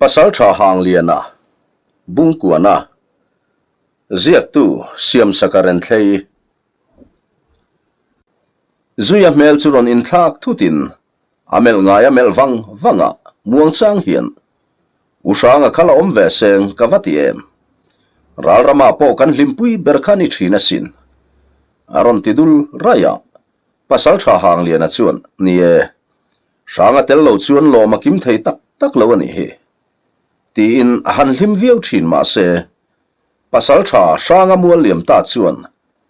Pasaltha Hangliana, Bungkuana, Ziaktu Siamsaka Renthlei. Zuia hmel chu rawn inthlak thutin a melh ngai a melh vang vang a, muangchang hian U Hranga kha la awm ve seng ka va ti em? Ralramah pawh kan hlimpui ber kha ni thin asin. A rawn ti dul raih a, Pasaltha Hangliana chuan, Ni e, Hrang a tel lo chuan lawm a kim thei tak tak lo a nih hi. Tiin a han hlim viau thin mahse, pasal tha Hranga mual liam ta chuan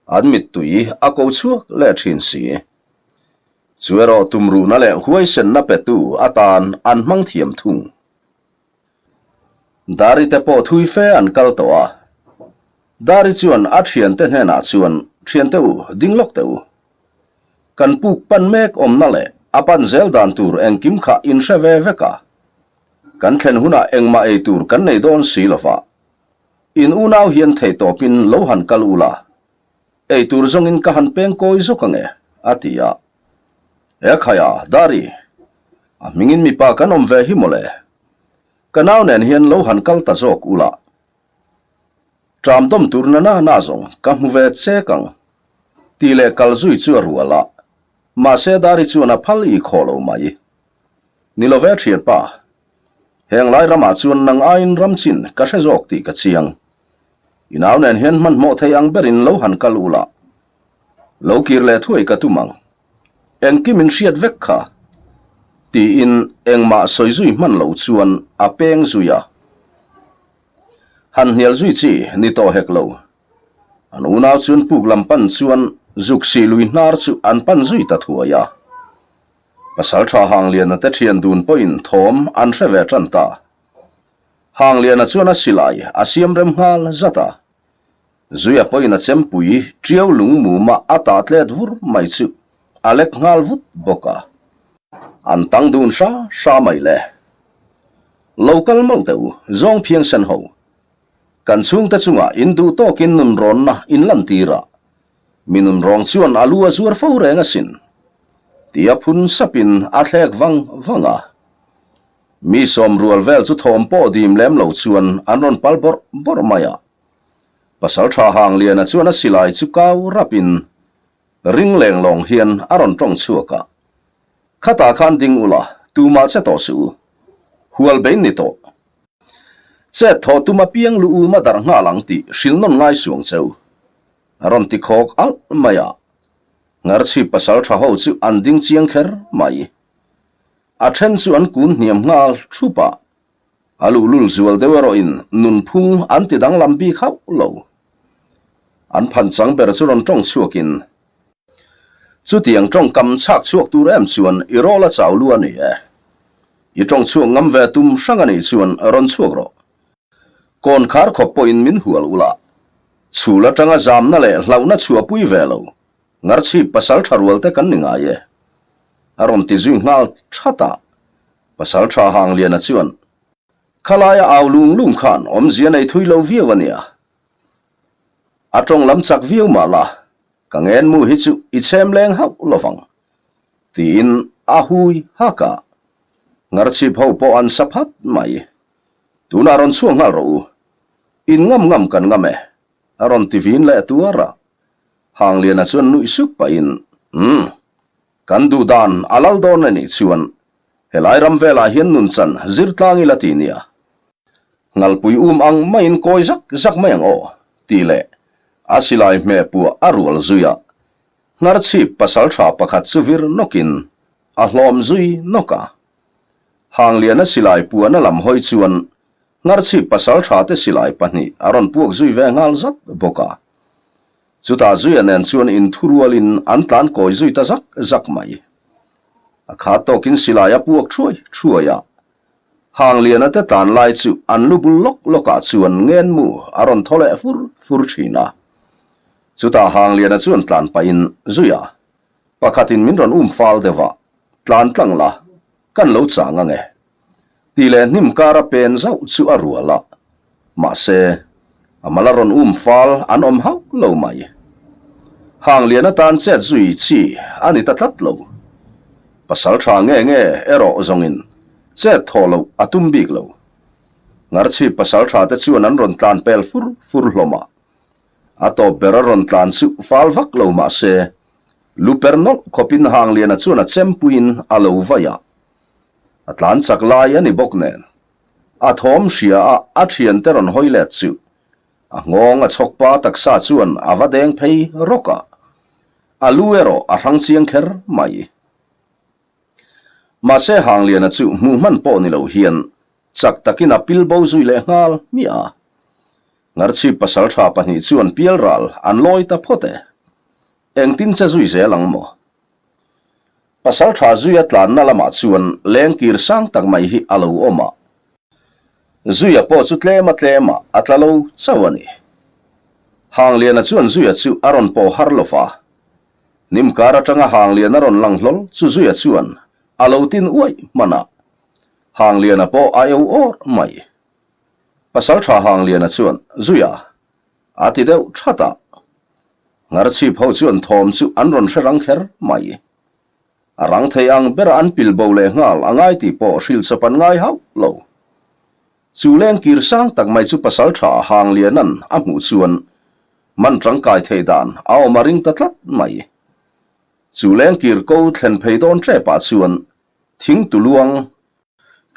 an mittui a ko chhuak leh thin si. Chu erawh tumruhna leh huaisenna petu atan an hmang thiam thung. Dari te pawh thui fe an kal tawh a. Dari chuan a thiante hnenah chuan, Thiante u, ding lawk teh u. Kan puk pan mek awmna leh a pan zel dan tur engkim kha in hre ve vek a. Kan thlen hunah engmah ei tur kan nei dawn si lo va. In unau hian theihtawpin lo han kal u la, ei tur zawngin ka han peng kawi zawk ange, a ti a. He khaia, Dari, a hmingin mipa kan awm ve hi mawle. Ka nau nen hian lo han kal ta zawk ula. Ṭam dawm tur na na na zawng ka hmu ve chek ang. Tih leh kal zui chu a rual a, mahse Dari chuan a phal i khaw lo mai. Ni lo ve ṭhianpa, heng lai ramah chuan nang aiin ram chin ka hre zawk tih ka chiang. I nau nen hian hmanhmawh thei ang berin lo han kal ula, lo kir leh thuai ka tum ang. Engkim in hriat vek kha? Tiin engmah sawi zui hman lo chuan a peng zui a. Han hnial zui chi ni tawh hek lo. An unau chuan puk lam pan chuan zuk sih lui hnar chu an pan zui ta thuai a. Pasaltha Hangliana te thian dun pawhin thawm an hre ve tan ta. Hangliana chuan a silai a siam rem nghal zat a. Zuia pawhin a chempui tiau lung muma a tah tlet vur mai chu a lek nghal vut bawk a. An tang dun hra hra mai le. Lo kal mawlh teh u, zawng phiang sen ho. Kan chhungte chungah in duh tawkin nun rawnna in lantir a, mi nun rawng chuan a lu a zuar fo reng asin. Tia phun sapin a thlek vang vang a. Mi sawmrual vel chu thawm pawh dim lem lo chuan an rawn pal bawrh bawrh mai a. Pasaltha Hangliana chuan a silai chu kau rapin ring leng lawng hian a rawn tawng chhuak a. Khatah khan ding ula, tumah che tawh suh u. Hual bein ni tawh. Chet thawh tum apiang lu um a darh nghal ang tih hrilh nawn ngai suang cheu. A rawn ti khawk alh mai a. Ngarchhip pasaltha ho chu an ding chiang kher mai. A then chu an kun hniam nghal thup a, a luhlul zual deuh erawhin nunphung an ti danglam bik hauh lo. An phan chang ber chu rawn tawng chhuakin, Chutiang tawngkam chhak chhuak tur em chuan i rawl a chau lu a ni e. I tawng chhuak ngam ve tum hrang a nih chuan rawn chhuak rawh. Kawn khar khawp pawhin min hual ula, chhul atanga zamna leh hlauhna chhuahpui ve lo. Ngarchhip pasal tha rual te kan ni ngai e. A rawn ti zui nghal that a. Pasal tha Hangliana chuan, Khalaia au lung lung khan awmzia nei thui lo viau a nia. A tawng lam chak viau mah la, ka ngen mu hi chu i chhem leng hauh lo vang. Tiin a hui hak a. Ngarchhip ho pawh an sa phat mai. Tunah rawn chhuak nghal rawh u. In ngam ngam kan ngam e. A rawn ti vin leh tuar a. Hangliana chuan nuih suk pahin, Umm, kan duh dan a lal dawn a nih chuan helai ram velah hian nunchan zir tlang ila ti nia. Ngalpui um ang maiin kawi zak zak mai ang aw, tih leh a silai hmeh puah a rual zui a. Hnarchhip pasaltha pakhat chu vir nawkin a hlawm zui nawk a. Hangliana silai puahna lam hawi chuan Hnarchhip pasaltha te silai pahnih a rawn puak zui ve nghal zat bawk a. Chutah Zuia nen chuan inthurualin an tlan kawi zui ta zak zak mai. A khat tawkin silai a puak thuai thuai a. Hangliana te tlan lai chu an lu bul lawk lawkah chuan ngenmu a rawn thaw leh fur fur thin a. Chutah Hangliana chuan tlan pahin, Zuia, pakhatin min rawn um fal deuh a, tlan tlang la, kan lo chang ange. Tih leh hnim kara pen zauh chu a rual a, mahse, a mal a rawn um fal an awm hauh lo mai. Hanglian atan chet zui chi a ni ta tlat lo. Pasal tha nge nge erawh zawngin chet thawh loh a tum bik lo. Ngarchhip pasaltha te chuan an rawn tlan pel fur fur hlawm a. A tawp ber a rawn tlan chu fal vak lo mah se, lu per nawlh khawpin Hangliana chuan a chempuiin a lo vai a. A tlan chak lai a ni bawk nen. A thawm hria a a thiante rawn hawi let chu a nghawng a chhawk pa taksa chuan a va deng phei rawk a. A lu erawh a hrang chiang kher mai. Mahse Hangliana chu hmuh hman pawh ni lo hian chak takin a pil bo zui leh nghal hmiah a. Ngarchhip pasaltha pahnih chuan pialral an lawi ta phawt e. Engtin che zui zel ang maw? Pasaltha Zuia tlanna lamah chuan lengkir sang tak mai hi a lo awm a. Zuia pawh chu tlema tlema a tla lo chauh a ni. Hangliana chuan Zuia chu a rawn pawh har lo va. Hnimkar atanga Hangliana rawn lang hlawl chu Zuia chuan a lo tin uaih hman a. Hangliana pawh a eu awr mai. Pasaltha Hangliana chuan, Zuia, A ti deuh that a. Ngarchhip ho chuan thawm chu an rawn hre rang kher mai. A rang thei ang bera an pil bo leh nghal a ngai tih pawh hrilh chawp an ngai hauh lo. Chu lengkir sang tak mai chu pasal tha Hangliana'n a hmuh chuan man tangkai theih dan a awm a ring ta tlat mai. Chu lengkir ko thlen phei dawn tepah chuan thing tuluang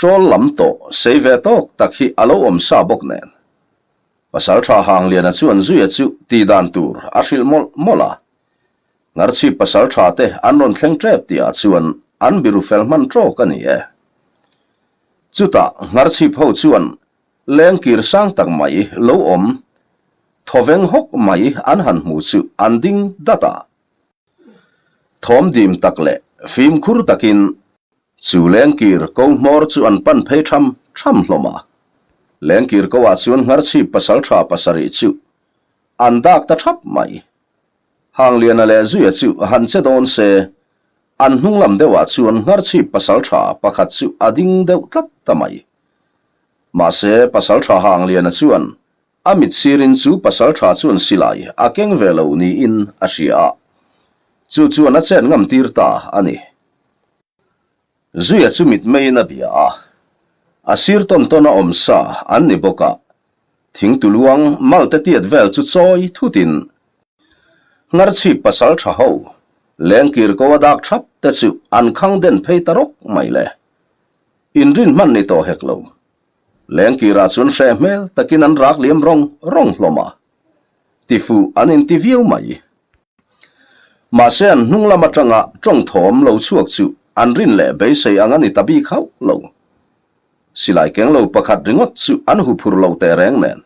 Ṭawl lam tawh sei ve tawk tak hi a lo awm sa bawk nen. Pasalṭha Hangliana chuan Zuia chu tih dan tur a hrilh mawlh mawlh a. Ngarchhip pasalṭha te an rawn thleng ṭep tihah chuan an biru fel hman ṭawk a ni e. Chutah Ngarchhip ho chuan lengkir sang tak mai lo awm thawveng hawk mai an han hmu chu an ding dat a. Thawm dim tak leh fimkhur takin Chu lengkir ko hmawr chu an pan phei tham tham hlawm a. Lengkir ko ah chuan Ngharchhip pasaltha pasarih chu an dak ta thap mai. Hangliana leh Zuia chu han che dawn se, an hnung lam deuh ah chuan Ngharchhip pasaltha pakhat chu a ding deuh tlat ta mai. Mahse, pasaltha Hangliana chuan A mit sirin chu pasaltha chuan silai a keng ve lo niin a hria a, chu chuan a chet ngam tir ta a ni. Zuia chu mitmeiin a bia a, a sir tawn tawn a awm sa an ni bawk a, thingtuluang malte tiat vel chu chawi thutin Ngarchhip pasaltha ho lengkir ko a dak thap te chu an khang den phei ta rawk mai le. Inrin hman ni tawh hek lo. Lengkirah chuan hreh hmel takin an rak liam rawng rawng hlawm a, tifuh an inti viau mai. Mahse an hnung lam atanga tawng thawm lo chhuak chu an rin leh beisei ang a ni ta bik hauh lo. Silai keng lo pakhat ringawt chu an huphur lo teh reng nen.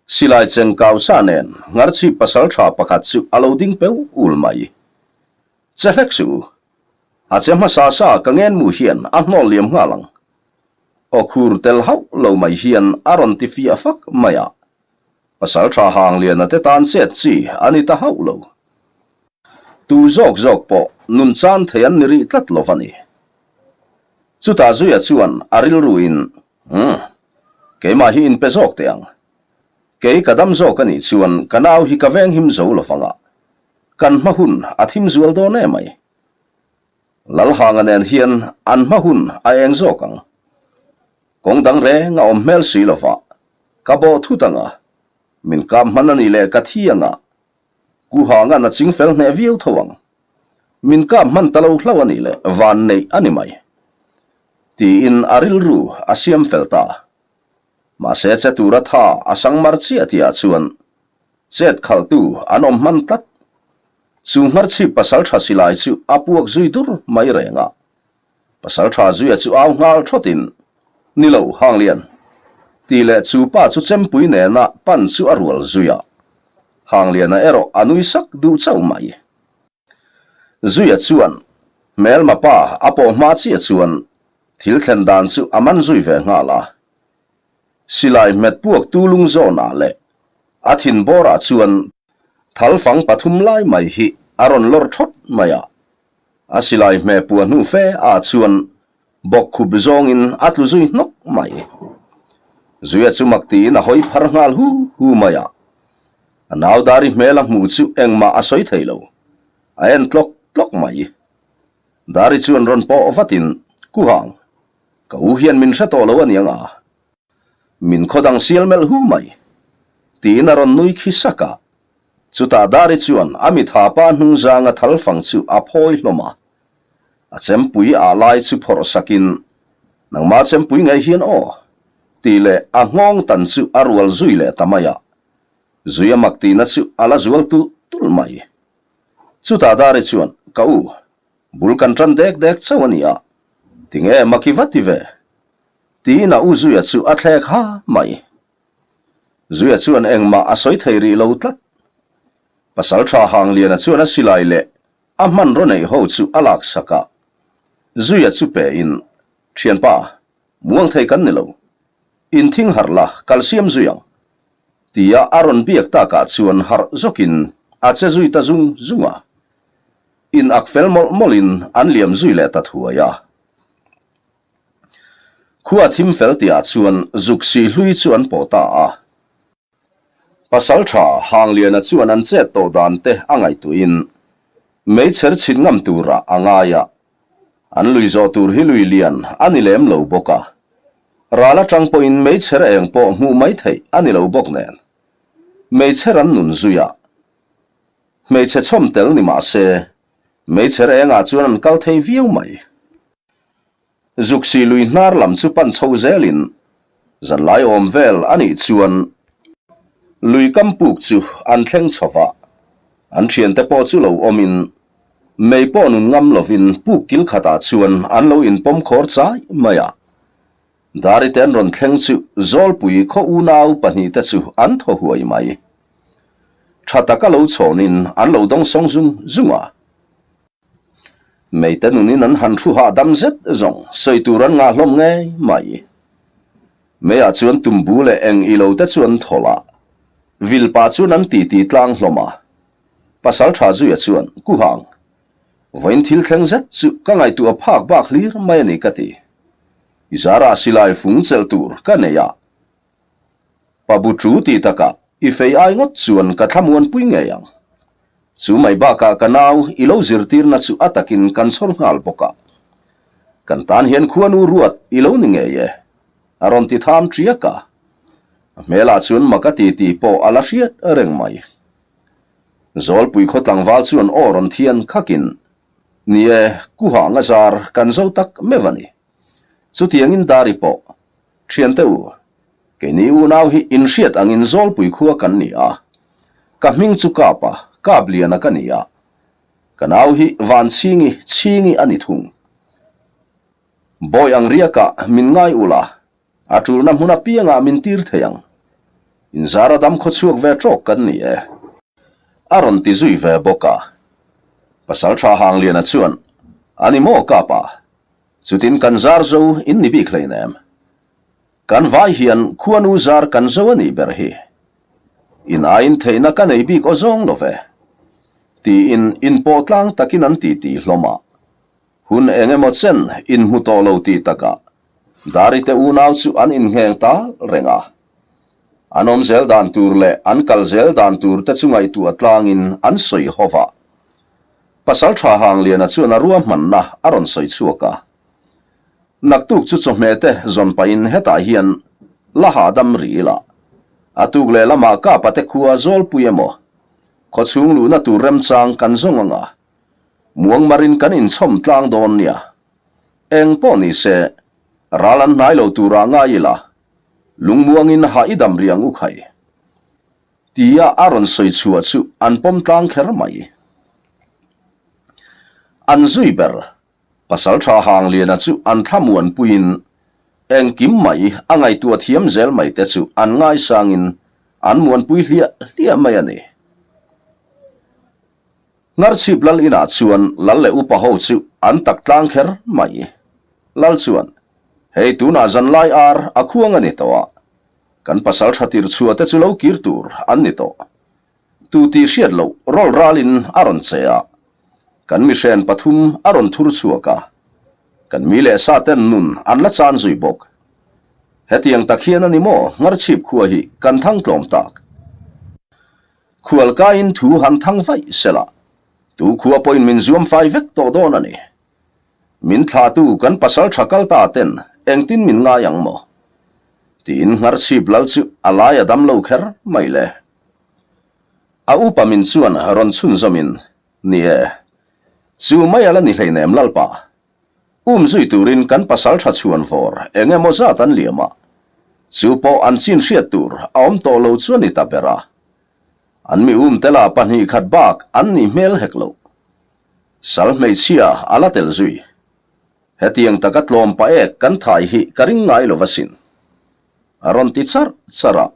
Silai cheng kau sa nen Ngarchhip pasaltha pakhat chu a lo ding peu ul mai. Che hlek suh u. A che hmasa sa ka ngenmu hian a hnawl liam nghal ang. Aw khur tel hauh lo mai hian a rawn ti fiah fak mai a, Pasaltha Hangliana te tan chet chi a ni ta hauh lo. Tu zawk zawk pawh nun chan thei an ni rih tlat lo va ni. Chutah Zuia chuan a rilruin, Umm, keimah hi inpe zawk teh ang. Kei ka dam zawk a nih chuan ka nau hi ka venghim zo lo vang a, kan hma hun a thim zual dawn em mai. Lalhanga nen hian an hma hun a eng zawk ang. Kawng dang reng a awm hmel si lova, ka bawh thut ang a, min kap hman a nih leh ka thi ang a, Kuhanga'n a ching fel hneh viau tho ang. Min kap hman ta lo hlauh a nih leh van neih a ni mai. Tiin a rilru a siam fel ta. Mahse che tura tha a sang mar chiah tihah chuan chet khalhtu an awm hman tlat. Chu ngharchhip pasaltha silai chu a puak zui dur mai reng a. Pasaltha zuia chu au nghal thawtin, Ni lo, Hanglian! Tih leh chu pa chu chempui nena pan chu a rual zui a. Hangliana erawh a nui sak duh chauh mai. Zuia chuan hmelma pa a pawh hma chiah chuan thil thlen dan chu a man zui ve nghal a. Silai hmet puak tu lung zawnah leh a thin bawrah chuan thal fang pathum lai mai hi a rawn lawr thawt mai a. A silai hmeh puah hnu fe ah chuan bawk khup zawngin a tlu zui hnawk mai. Zuia chu mak tiin a hawi phar nghal hu hu mai a. A nau Dari hmel a hmuh chu engmah a sawi thei lo. A en tlawk tlawk mai. Dari chuan rawn pawh vatin, Kuhang, ka u hian min hre tawh lo a ni ang a. Min khaw dang sial melh hu mai. Tiin a rawn nui khi sak a. Chutah Dari chuan a mitha pa hnung zanga thal fang chu a phawi hlawm a. A chempui ah lai chu phawrh sakin, Nangmah chempui ngei hian aw. Tih leh a nghawng tan chu a rual zui leh ta mai a. Zuia mak tihna chu a la zual tulh tulh mai. Chutah Dari chuan, Ka u, bul kan tan dek dek chauh a ni a, tinge maki va ti ve? Tiin a u Zuia chu a thlek ha mai. Zuia chuan engmah a sawi thei rih lo tlat. Pasal tha Hangliana chuan a silai leh a hmanraw neih ho chu a laksak a. Zuia chu pein, Thianpa, muang thei kan ni lo. Inthing harh la, kal siam zui ang. Tia a rawn biak takah chuan harh zawkin a che zui ta zung zung a. In ak fel mawlh mawlhin an liam zui leh ta thuai a. Khua thim fel tihah chuan zuk sih hlui chu an pawh ta a. Pasalṭha Hangliana chuan an chet tawh dan te a ngaihtuahin meichher chhit ngam turah a ngai a. An lui zawh tur hi lui lian a ni lem lo bawk a. Ral atang pawhin meichher eng pawh hmuh mai theih a ni lo bawk nen. Meichher an nun zui a. Hmeichhe chhawm tel ni mah se, meichher engah chuan an kal thei viau mai. Zuksi lui hnar lam chu pan chho zelin zanlai awm vel a nih chuan lui kam puk chu an thleng chho va, an thiante pawh chu lo awmin mei pawh nun ngam lovin puk kil khatah chuan an lo inpawm khawr chai mai a. Darite an rawn thleng chu Zawlpui khaw unau pahnihte chu an thaw huai mai. Tha taka lo chhawnin an lo dawngsawng zung zung a. Meite nunin an han thu hahdam zet zawng sawi tur an ngah hlawm ngei mai. Meiah chuan tumbu leh eng ilo te chu an thawl a, vilpa chuan an titi tlang hlawm a. Pasal tha zuia chuan, Kuhang, vawiin thil thleng zet chu ka ngaihtuah phak bak hlir mai a ni ka ti. I zarah silai fung chelh tur ka nei a. Pa bu chu ti takah i fei ai ngawt chuan ka thlamuanpui ngei ang. Chu mai bakah ka nau i lo zirtirna chu a takin kan chhawr nghal bawk a. Kan tan hian khuanu ruat i lo ni ngei e, a rawn ti tham ṭiak a. A hmelah chuan mak a ti tih pawh a la hriat reng mai. Zawlpui khaw tlangval chuan aw rawn thian khakin, Ni e, Kuhang a zar kan zo tak meuh a ni. Chutiangin Dari pawh Thiante u, keini unau hi inhriat angin Zawlpui khua kan ni a. Ka hming chu Kapa, Kapliana ka ni a. Ka nau hi Vanchhingi, Chhingi a ni thung. Bawi ang riakah min ngai ula, a tulna hmun apiangah min tir thei ang. Inzara dam khawchhuak ve tawk kan ni e. A rawn ti zui ve bawk a. Pasaltha Hangliana chuan, A ni maw Kapa? Chutin kan zar zo in ni bik hleinem. Kan vai hian khuanu zar kan zo a nih ber hi. In aiin theihna ka nei bik aw zawng lo ve. Tiin inpawh tlang takin an ti ti hlawm a. Hun eng emaw chen inhmu tawh lo tih takah Darite unau chu an inngheng tal reng a. An awm zel dan tur leh an kal zel dan tur te chu ngaihtuah tlangin an sawi ho va. Pasalṭha Hangliana chuan a ruahmanna a rawn sawi chhuak a. Naktuk chu chawhmeh te zawn pahin hetah hian la hahdam rih ila. A tuk leh lamah Kapa te khua Zawlpui emaw khawchhung luhna tur remchang kan zawng ang a. Muangmarin kan inchhawm tlang dawn nia. Eng pawh ni se, ral an hnai lo turah ngai ila, lungmuangin hah i dam rih ang u khai. Tia a rawn sawi chhuah chu an pawm tlang kher mai. An zui ber, Pasalṭha Hangliana chu an thlamuanpuiin engkim mai a ngaihtuah thiam zel mai te chu an ngaisangin an muanpui hliah hliah mai a ni. Ngarchhip lal inah chuan lal leh upa ho chu an tak tlang kher mai. Lal chuan, Hei tunah zanlai ar a khuang a ni tawh a, Kan pasal tha tir chhuah te chu lo kir tur an ni tawh. Tu tih hriat loh rawl ralin a rawn che a, kan mihren pathum a rawn thur chhuak a, kan mi leh sa ten nun an la chan zui bawk. Hetiang tak hian a ni maw Ngarchhip khua hi kan thang tlawm tak. Khualkaiin thu han thang vaih sela, tu khua pawhin min zuam fai vek tawh dawn a ni. Min thlahtu kan pasal tha kal ta ten engtin min ngai ang maw? Tiin Ngharchhip lal chu a lai a dam lo kher mai le. A upa min chuan rawn chhunzawmin, Ni e, chu mai a la ni hleinem Lalpa. Um zui turin kan pasal tha chhuan vawr eng emaw zat an liam a, chu pawh an chin hriat tur a awm tawh lo chu a ni ta ber a. An mi um te lah pahnih khat bak an nih hmel hek loh. Sal hmeichhia a la tel zui. Hetiang taka tlawm pa ek kan thai hi ka ring ngai lo asin. A rawn ti charh charh a,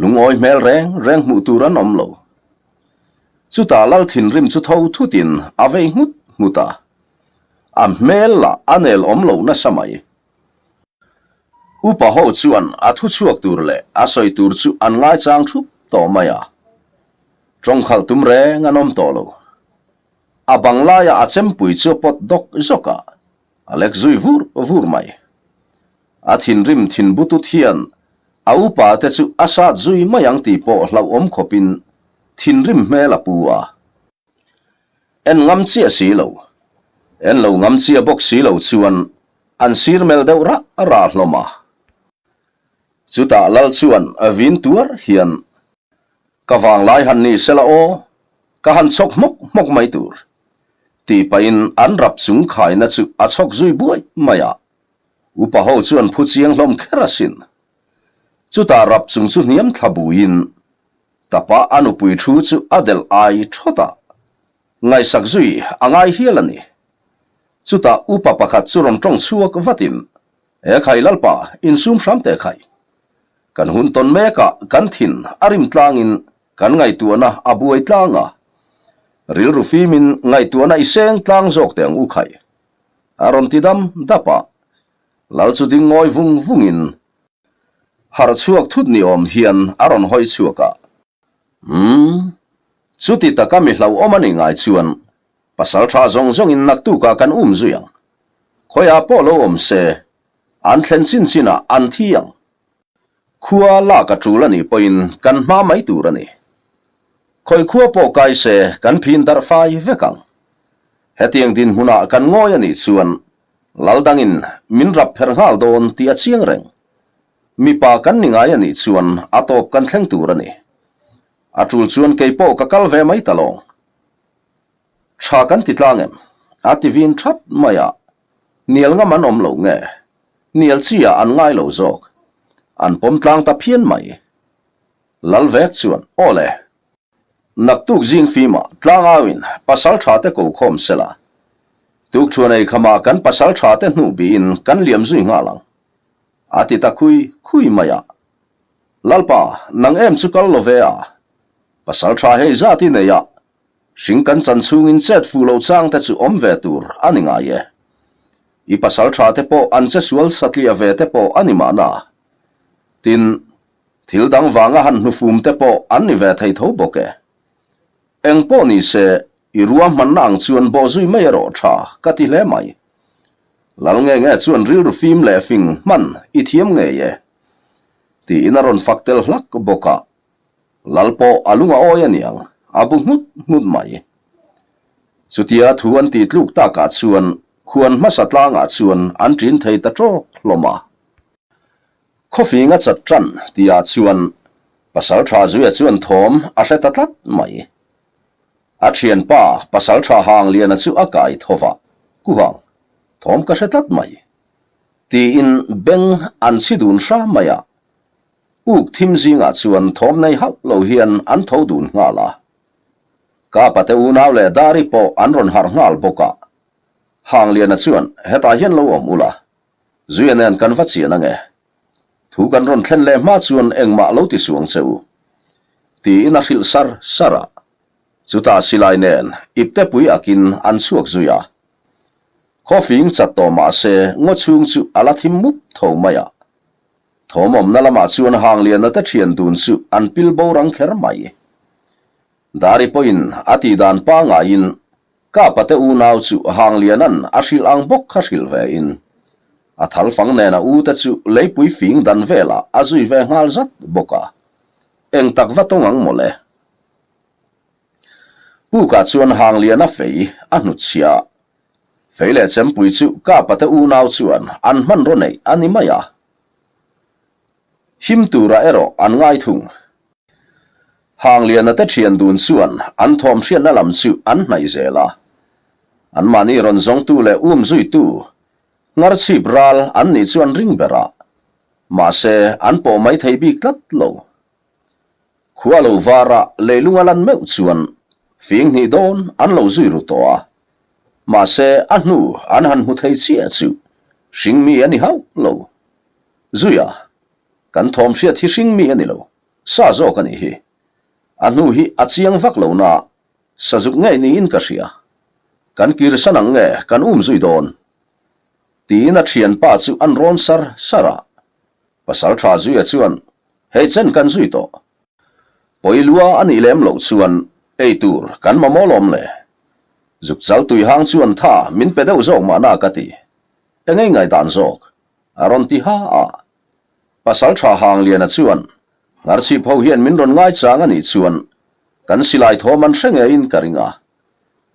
lungawi hmel reng reng hmuh tur an awm lo. Chutah Lal thinrim chu tho thutin a vei nghut nghut a, a hmel lah a nel awm lo nasa mai. Upa ho chuan a thu chhuak tur leh a sawi tur chu an ngaichang thup tawh mai a, tawngkhalh tum reng an awm tawh lo. A bang laia a chempui chu a pawt dawk zawk a, a lek zui vur vur mai. A thinrim thin butut hian a upa te chu a sat zui mai ang tih pawh hlauhawm khawpin thinrim hmel a pu a. En ngam chiah si lo, en lo ngam chiah bawk si lo chuan an sir mel deuh rah rah hlawm a. Chutah Lal chuan vin tuar hian, Ka vanglai han ni sela aw, ka han chhawk hmawk hmawk mai tur, tih pahin an rap chung khaina chu a chhawk zui buai mai a. Upa ho chu an phu chiang hlawm kher asin. Chutah rap chung chu hniam thla buiin Tapa a nupui thu chu a delh ai thawt a, ngaihsak zui a ngai hial a ni. Chutah upa pakhat chu rawn tawng chhuak vatin, He khai Lalpa, insum hram teh khai. Kan hun tawn mekah kan thin a rim tlangin kan ngaihtuahna a buai tlang a. Rilru fimin ngaihtuahna i seng tlang zawk teh ang u khai. A rawn ti dam dap a. Lal chu ding ngawi vung vungin Harh chhuak thut ni awm hian a rawn hawi chhuak a. Umm. Chuti taka mi hlauhawm a nih ngai chuan pasal tha zawng zawngin naktukah kan um zui ang. Khawiah pawh lo awm se, an thlen chin chinah an thi ang. Khua lak a tul a nih pawhin kan hma mai tur a ni. Khawi khua pawh kai se kan phin darh fai vek ang. Hetiang dinhmunah kan ngawi a nih chuan Lal dangin min rap pherh nghal dawn tih a chiang reng. Mipa kan ni ngai a nih chuan a tawp kan thleng tur a ni. A tul chuan kei pawh ka kal ve mai ta lawng. Tha kan ti tlang em? A ti vin that mai a. Nial ngam an awm lo nge? Nial chi ah an ngai lo zawk. An pawm tlang ta phian mai. Lal vek chuan, Aw le. Naktuk zing fimah tlangauin pasal tha te ko khawm sela. Tukṭhuan ei khamah kan pasal tha te hnuh bihin kan liam zui nghal ang. A ti ta khui khui mai a. Lalpa, nang em chu kal lo ve a. Pasal tha hei zat i nei a. Hring kan chan chhungin chet fuh lo chang te chu awm ve tur a ni ngai e. I pasal tha te pawh an che sual satliah ve te pawh a ni mahna. Tin, Thil dang vanga han hnufum te pawh an ni ve thei tho bawk e. Eng pawh ni se, i ruahmanna ang chuan bawh zui mai erawh tha ka ti hle mai. Lal nge nge chuan rilru fim leh fing hman i thiam ngei e. Tiin a rawn fak tel hlak bawk a. Lal pawh a lung a awi a niang, a bu nghut nghut mai. Chutia thu an tih tluk takah chuan khuan hmasa tlangah chuan an ṭin thei ta ṭawk hlawm a. Khawfing a chat ṭan tihah chuan Pasal Ṭha Zuia chuan thawm a hre ta tlat mai. A ṭhianpa Pasal Ṭha Hangliana chu a kai tho va, Kuhang, thawm ka hre tlat mai. Tiin beng an chhi dun hram mai a. Puk thim zingah chuan thawm nei hauh lo hian an tho dun nghal a. Kapa te unau leh Dari pawh an rawn harh nghal bawk a. Hangliana chuan, Hetah hian lo awm ula, Zuia nen kan va chian ange. Thu kan rawn thlen leh hma chuan engmah lo ti suang che u. Tiin a hrilh sar sar a. Chutah silai nen iptepui akin an chhuak zui a. Khawfing chat tawh mah se ngaw chhung chu a la thim mup tho mai a. Thawmawmna lamah chuan Hangliana te thian dun chu an pil bo rang kher mai. Dari pawhin a tihdan pangaiin Ka pate unau chu Hangliana'n a hrilh ang bawk kha hrilh ve in, a thalfang nen a u te chu leipui fing dan velah a zui ve nghal zat bawk a. Eng tak va tawng ang mawle? Pukah chuan Hangliana fei a hnutchhia a, fei leh chempui chu ka pate unau chuan an hmanraw neih a ni mai a. Him turah erawh an ngai thung. Hangliana te thian dun chuan an thawm hriatna lam chu an hnaih zel a. Anmahni rawn zawngtu leh um zuitu Ngarchhip ral an nih chu an ring ber a, mahse an pawh mai thei bik tlat lo. Khua lo vara leilung a lan meuh chuan fing hnih dawn an lo zui ru tawh a, mahse a hnu an han hmu thei chiah chu hring mi a ni hauh lo. Zuia, kan thawm hriat hi hring mi a ni lo, sa zawk a nih hi. A hnu hi a chiang vak lo na, sazuk ngei niin ka hria. Kan kirsan ang nge kan um zui dawn? Tiin a thianpa chu an rawn sar sar a. Pasal tha Zuia chuan, Hei chen kan zui tawh. Pawilua a nih lem loh chuan ei tur kan mamawh lawm le. Zuk chal tui hang chuan tha min pe deuh zawk mahna ka ti. Engei ngaihdan zawk? A rawn ti ha a. Pasal tha Hangliana chuan, Ngarchhip ho hian min rawn ngaichang a nih chuan kan silai thawm an hre ngeiin ka ring a.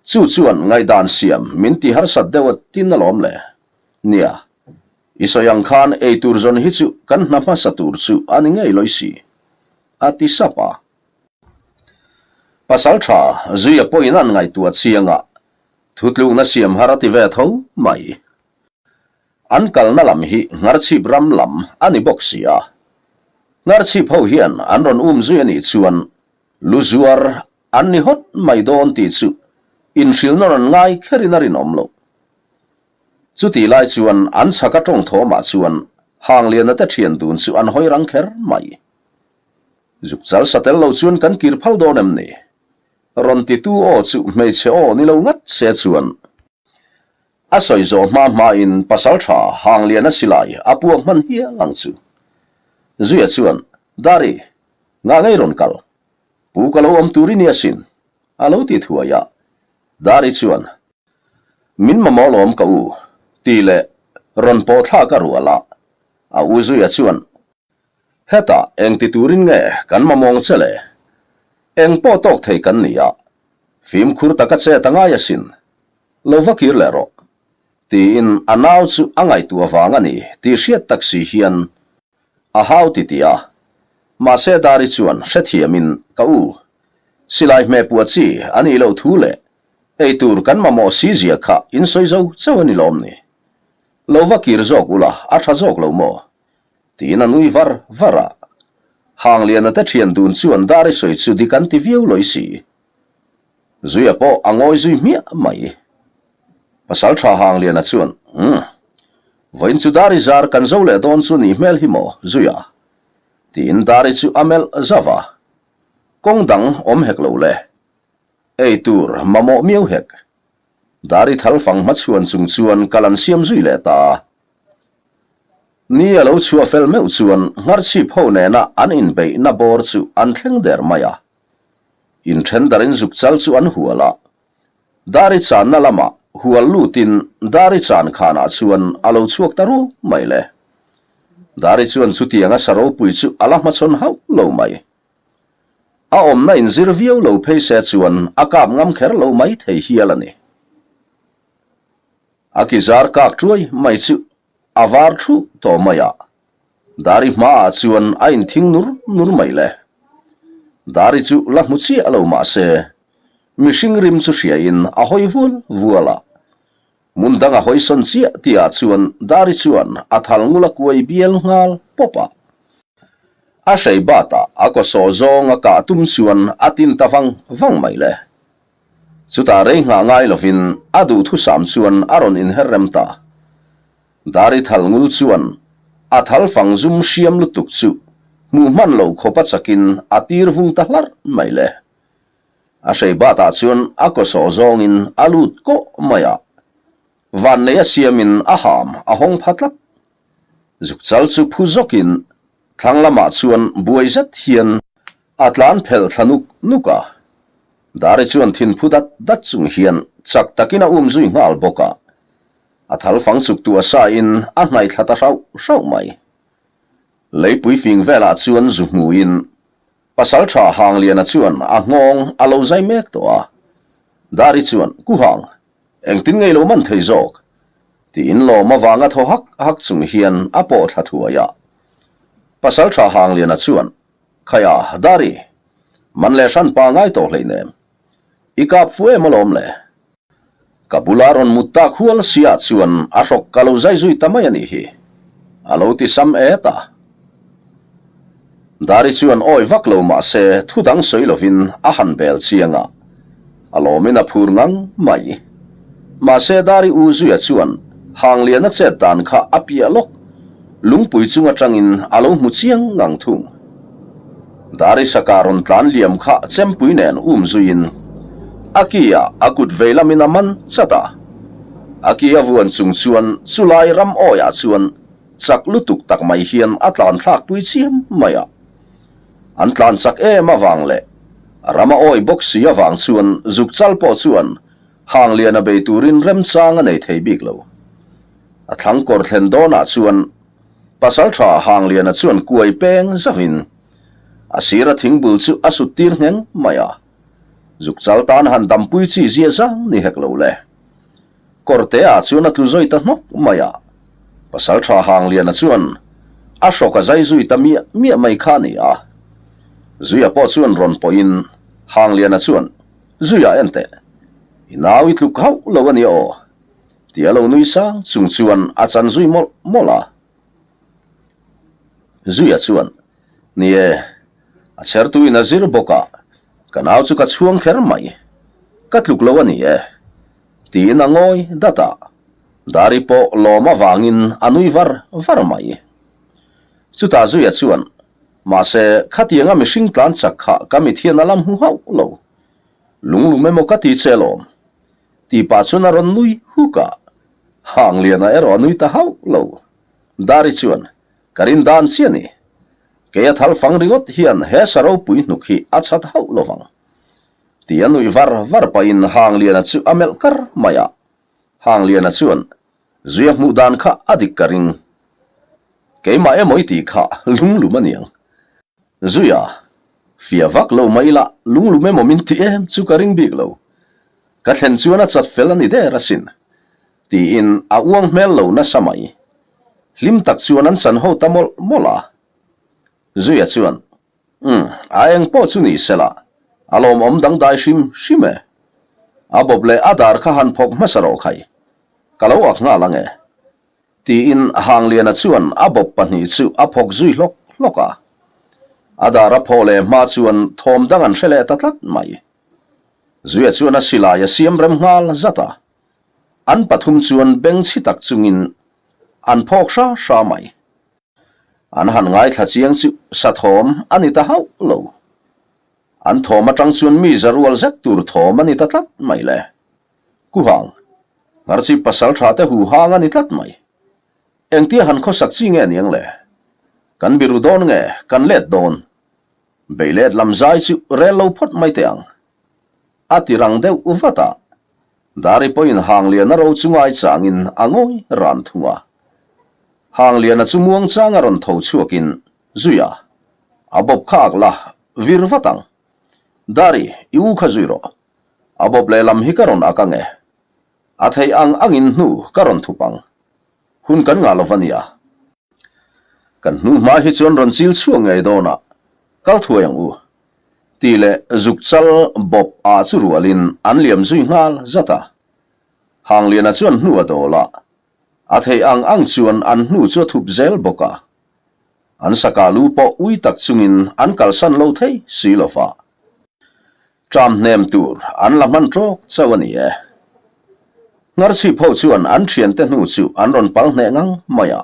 Chu chuan ngaihdan siam min ti harsat deuh a tin alawm le. Nia, i sawi ang khan ei tur zawn hi chu kan hna hmasa tur chu a ni ngei lawi si, a ti sap a. Pasal tha Zuia pawhin an ngaihtuah chiang a, thutlukna siam har a ti ve tho mai. An kalna lam hi Ngarchhip ram lam a ni bawk si a. Ngarchhip ho hian an rawn um zui a nih chuan lu zuar An ni hawt mai dawn tih chu inhrilhna rawn ngai kherin a rinawm loh. Chutih lai chuan an chhaka tawng thawmah chuan Hangliana te thian dun chu an hawi rang kher mai. Zuk chal sa tel lo chuan kan kir phal dawn em ni? Rawn titu aw chu hmeichhe aw ni lo ngat se chuan a sawi zawh hma hmain pasaltha Hangliana silai a puak hman hial ang chu. Zuia chuan, Dari, ngah ngei rawn kal? Pu ka lo awm tur i nia sin, a lo ti thuai a. Dari chuan, Min mamawh lawm ka u, ti leh rawn pawh thlak a rual a. A u Zuia chuan, Hetah eng ti turin nge kan mamawng che le? Eng pawh tawk thei kan ni a, fimkhur taka chet a ngai asin. Lo va kir leh rawh, tiin a nau chu a ngaihtuah vang a ni tih hriat tak si hian A hau ti ti a. Mahse Dari chuan hrethiamin, Ka u, silai hmeh puah chi a nih loh thu leh eitur kan mamawh si zia kha in sawi zo chauh a ni lawm ni? Lo va kir zawk ula a tha zawk lo maw? Tiin a nui var var a. Hangliana te thian dun chuan Dari sawi chu dik an ti viau lawi si. Zuia pawh a ngawi zui hmiah mai. Pasal tha Hangliana chuan, Umm. Vawiin chu Dari zar kan zo leh dawn chu nih hmel hi maw, Zuia? Tiin Dari chu a melh zauh a. Kawng dang awm hek lo le. Ei tur mamawh miau hek. Dari thal fang hmachhuan chung chuan kal an siam zui leh ta a. Ni a lo chhuah fel meuh chuan Ngharchhip ho nena an inbeihna bawr chu an thleng der mai a. Inthen darin zuk chal chu an hual a. Dari channa lamah hual lutin Dari chan khanah chuan a lo chhuak ta ruau mai le. Dari chuan chutianga sa ropui chu a la hmachhawn hauh lo mai. A awmna inzir viau lo phei se chuan a kap ngam kher lo mai thei hial a ni. A ki zar kak tuai mai chu a var thuh tawh mai a. Dari hmaah chuan a inthing nur nur mai le. Dari chu la hmu chiah lo mah se, mihring rim chu hriain a hawi vual vual a. Hmun dang a hawi sawn chiah tihah chuan Dari chuan a thal ngul a kuai bial nghal pawp a. A hrei batah a kaw sawh zawng a kah tum chuan a tin ta vang vang mai le. Chutah rei nghah ngai lovin a duhthusam chuan a rawn inher rem ta. Dari thal ngul chuan a thal fang zum hriam lutuk chu hmuh hman lo khawp a chakin a tir vung ta hlarh mai le. A hrei batah chuan a kaw sawh zawngin a lut kawh mai a, vannei a siamin a ham a hawng pha tlat. Zuk chal chu phu zawkin thlang lamah chuan buai zet hian a tlan phelh thla nuk nuk a. Dari chuan thin phu dat dat chung hian chak takin a um zui nghal bawk a. A thal fang chuk tu a sa in a hnaih thla ta hrauh hrauh mai. Leipui fing velah chuan zu hmuin Pasaltha Hangliana chuan a nghawng a lo zai mek tawh a. Dari chuan, Ku Hang, engtin ngei lo man thei zawk? Tiin lawm avanga thaw hak hak chung hian a pawh thla thuai a. Pasalṭha Hangliana chuan, Khaia, Dari, man leh hran pa ngai tawh hleinem. I kap fu em alawm le? Ka bula rawn mut tak hual sia chuan a hrawk ka lo zai zui ta mai a nih hi, a lo ti sam et a. Dari chuan awi vak lo mah se thu dang sawi lovin a han bel chiang a, a lawmin a phur ngang mai. Mahse Dari u zuia chuan Hangliana chet dan kha a piah lawk lungpui chung atangin a lo hmu chiang ngang thung. Dari saka rawn tlan liam kha chempui nen um zuiin a ki ah a kut vei lamin a man chat a. A ki a vuan chung chuan chulai ram awiah chuan chak lutuk tak mai hian a tlan thlak pui chiam mai a. An tlan chak em avang leh ram a awi bawk si avang chuan zukchal pawh chuan Hangliana bei turin remchang a nei thei bik lo. A thlang kawr thlen dawnah chuan Pasalṭha Hangliana chuan kuai peng zauhin a sira thingbul chu a sut tir ngheng mai a. Zukchal tan han dampui chi zia zang ni hek lo le. Kawrtea chuan a tlu zawi ta hnawk mai a. Pasalṭha Hangliana chuan a hrawk a zai zui ta miah miah mai kha a ni a. Zuia pawh chuan rawn pawhin Hangliana chuan, Zuia en teh, i nau i tluk hauh lo a nia aw. Ti a lo nui sang chung chuan a chan zui mawlh mawlh a. Zuia chuan, Ni e, a chhertuin a zir bawk a, ka nau chu ka chhuang kher mai. Ka tluk lo a ni e. Tiin a ngawi dat a. Dari pawh lawm avangin a nui var var mai. Chutah Zuia chuan, Mahse, khatianga mihring tlan chak kha ka mit hian a lam hmu hauh lo. Lunglum emaw ka ti che lawm. Tih pah chuan a rawn nui huk a, Hangliana erawh a nui ta hauh lo. Dari chuan, Ka rin dan chiah ni. Kei a thal fang ringawt hian he sa ropui hnuk hi a chhat hauh lo vang. Ti a nuih var var pahin Hangliana chu a melh kar mai a. Hangliana chuan, Zuia hmuh dan kha a dik ka ring. Keimah emaw i tih kha lunglum a niang. Zuia, Fiah vak lo mai ila lunglum emaw min ti em chu ka ring bik lo. Ka thlen chuan a chat fel a ni der asin. Tiin a uang hmel lo nasa mai. Hlim tak chuan an chan ho ta mawlh mawlh a. Zuia chuan, Umm, a eng pawh chu ni sela, a lawmawm dangdai hrim hrim e. A bawp leh a dar kha han phawk hmasa rawh khai. Ka lo ak nghal ang e. Tiin Hangliana chuan a bawp pahnih chu a phawk zui hlawk hlawk a. A dar a phawh leh hma chuan thawm dang an hre leh ta tlat mai. Zuia chuan a silai a siam rem nghal zat a. An pathum chuan beng chhi tak chungin an phawk hra hra mai. An han ngaithla chiang chu sa thawm a ni ta hauh lo. An thawm atang chuan mi za rual zet tur thawm a ni ta tlat mai le. Kuhang, Ngarchip pasal tha te hu hang a ni tlat mai. Engtia han khawsak chi nge niang le? Kan biru dawn nge kan let dawn? Bei let lam zai chu rel lo phawt mai teh ang. A ti rang deuh vat a, Dari pawhin Hangliana ro chu ngaichangin a ngawi ran thung a. Hangliana chu muangchanga rawn tho chhuakin, Zuia, a bawp kha ak la, vir vat ang. Dari, i u kha zui rawh. A bawp lehlam hi ka rawn ak ang e. A theih ang angin hnu ka rawn thup ang. Hun kan ngah lo va nia. Kan hnu hma hi chuan rawn chil chhuak ngei dawn a, kal thuai ang u. Tih leh zuk chal bawp ah chu rualin an liam zui nghal zat a. Hangliana chuan hnu a dawl a, a theih ang ang chuan an hnu chu a thup zel bawk a. An saka lu pawh ui tak chungin an kalsan lo thei si lo va. Ṭam hnem tur an la hman ṭawk chauh a ni e. Ngarchhip ho chuan an ṭhiante hnu chu an rawn pal hneh ngang mai a.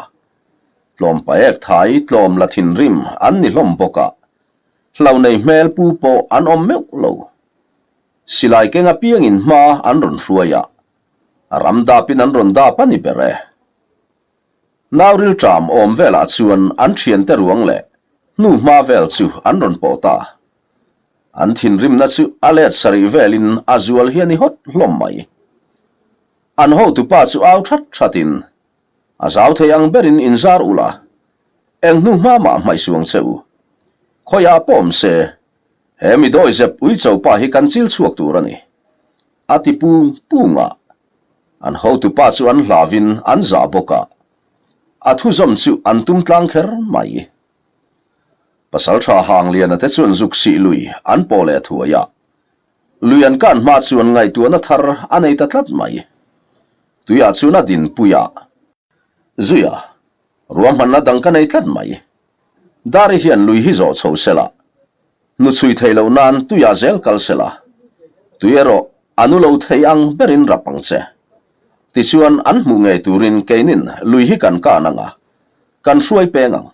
Tlawm paek thai tlawm la thinrim an ni hlawm bawk a, hlo nei hmel pu pawh an awm meuh lo. Silai keng apiangin hma an rawn hruai a, ram dapin an rawn dap a ni ber e. Nauril ṭam awm velah chuan an ṭhiante ruang leh hnu hma vel chu an rawn pawh ta. An thinrimna chu a let sarih velin a zual hi a ni hawt hlawm mai. An hotupa chu au that thatin, A zau thei ang berin inzar ula, eng hnu hma mah hmaih suang che u. Khawiah pawh awm se, he mi dawizep uicho pa hi kan chil chhuak tur a ni. A ti pung pung a. An hotupa chu an hlavin an zah bawk a. A thuzawm chu an tum tlang kher mai. Pasalṭha Hangliana te chuan zuk sih lui an pawh leh thuai a. Lui an kan hma chuan ngaihtuahna thar a nei ta tlat mai. Tuiah chuan a dinpui a. Zuia, ruahmanna dang ka nei tlat mai. Dari hian lui hi zawh chho sela, hnuchhui thei loh nan tuiah zel kal sela, tui erawh a nu lo thei ang berin rap ang che. Tichuan an hmuh ngei turin keinin lui hi kan kan ang a, kan hruai peng ang.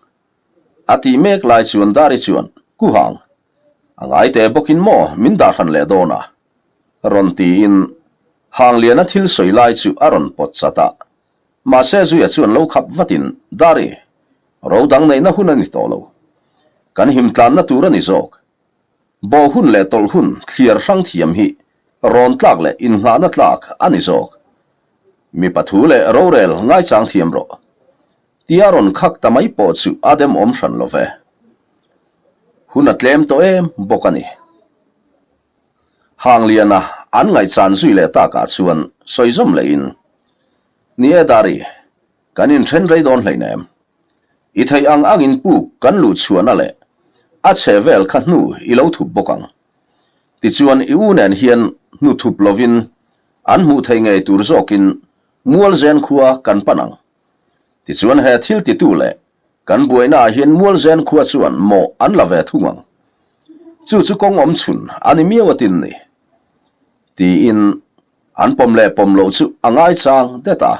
A tih mek lai chuan Dari chuan, Kuhang, a ngai teh bawkin maw min dah hran leh dawn a? Rawn tiin Hangliana thil sawi lai chu a rawn pawt chat a. Mahse Zuia chuan lo khap vatin, Dari, ro dang neihna hun a ni tawh lo. Kan him tlanna tur a ni zawk. Bawh hun leh tawlh hun thliar hrang thiam hi rawn tlak leh innghahna tlak a ni zawk. Mipa thu leh rorel ngaichang thiam rawh. Tia rawn khak ta mai pawh chu a demawm hran lo ve. Hun a tlem tawh em bawk a ni. Hangliana an ngaihchan zui leh takah chuan sawi zawm lehin, Ni e Dari, kan inthen rei dawn hleinem. I theih ang angin puk kan luh chhuahna leh a chhe vel kha hnu i lo thup bawk ang. Tichuan i u nen hian hnu thup lovin an hmuh thei ngei tur zawkin Mualzen khua kan pan ang. Tichuan he thil titu leh kan buainaah hian Mualzen khua chuan mawh an la ve thung ang. Chu chu kawng awm chhun a ni miau atin ni. Tiin an pawm leh pawm loh chu a ngaichang det a.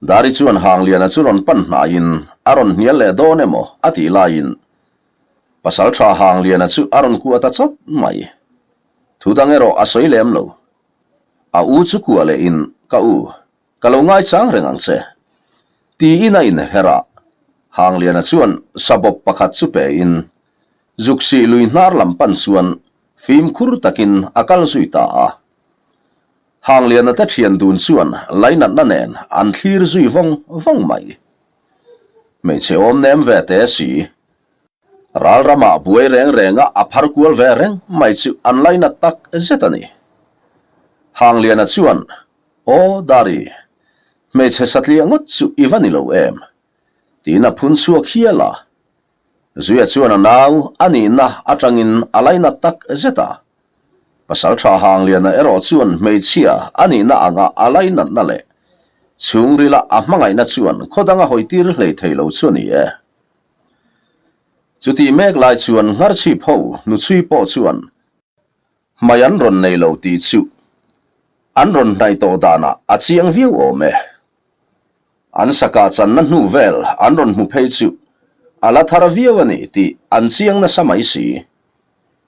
Dari chuan Hangliana chu rawn pan hnaiin a rawn hnial leh dawn emaw a tih laiin Pasalṭha Hangliana chu a rawn kuah ta chawt mai. Thu dang erawh a sawi lem lo. A u chu kuah lehin, Ka u, ka lo ngaichang reng ang che. Tiin a inher a, Hangliana chuan sabawp pakhat chu pein Zuksih lui hnar lam pan chuan fimkhur takin a kal zui ta a. Hangliana te thian dun chuan lainatna nen an thlir zui vawng vawng mai. Hmeichhe awm nem ve te si. Ral ramah buai reng renga a phar kual ve reng mai chu an lainat tak zet a ni. Hangliana chuan, Aw Dari, hmeichhe satliah ngawt chu i va ni lo em? tiin a phun chhuak hial a. Zuia chuan a nau a nihna atangin a lainat tak zet a. Pasaltha Hangliana erawh chuan hmeichhia a nihna anga a lainatna leh chhungrila a hmangaihna chuan khaw danga hawitir hlei thei lo chu a ni e. Chutih mek lai chuan Ngharchhip ho hnuchhui pawh chuan hmai an rawn nei lo tih chu an rawn hnaih tawh danah a chiang viau awm e. An saka channa hnu vel an rawn hmu phei chu a la thar viau a ni tih an chiang nasa mai si.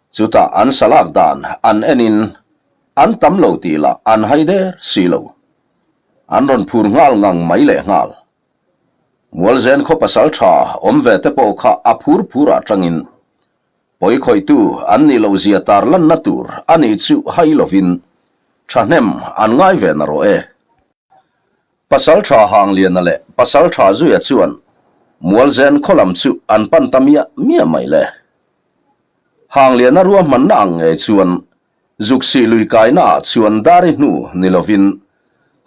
Chutah an salak dan an enin an tam lo tih lah an hai der si lo. An rawn phur nghal ngang mai leh nghal. Mualzen khaw pasal tha awm ve te pawh kha a phur phur ah tangin pawi khawihtu an nih loh zia tar lanna tur a nih chu hai lovin thahnem an ngai ve na rawh e. Pasal tha Hangliana leh Pasal tha Zuia chuan Mualzen khaw lam chu an pan ta miah miah mai le. Hangliana ruahmanna ang ngei chuan Zuksih lui kaina ah chuan Dari hnu ni lovin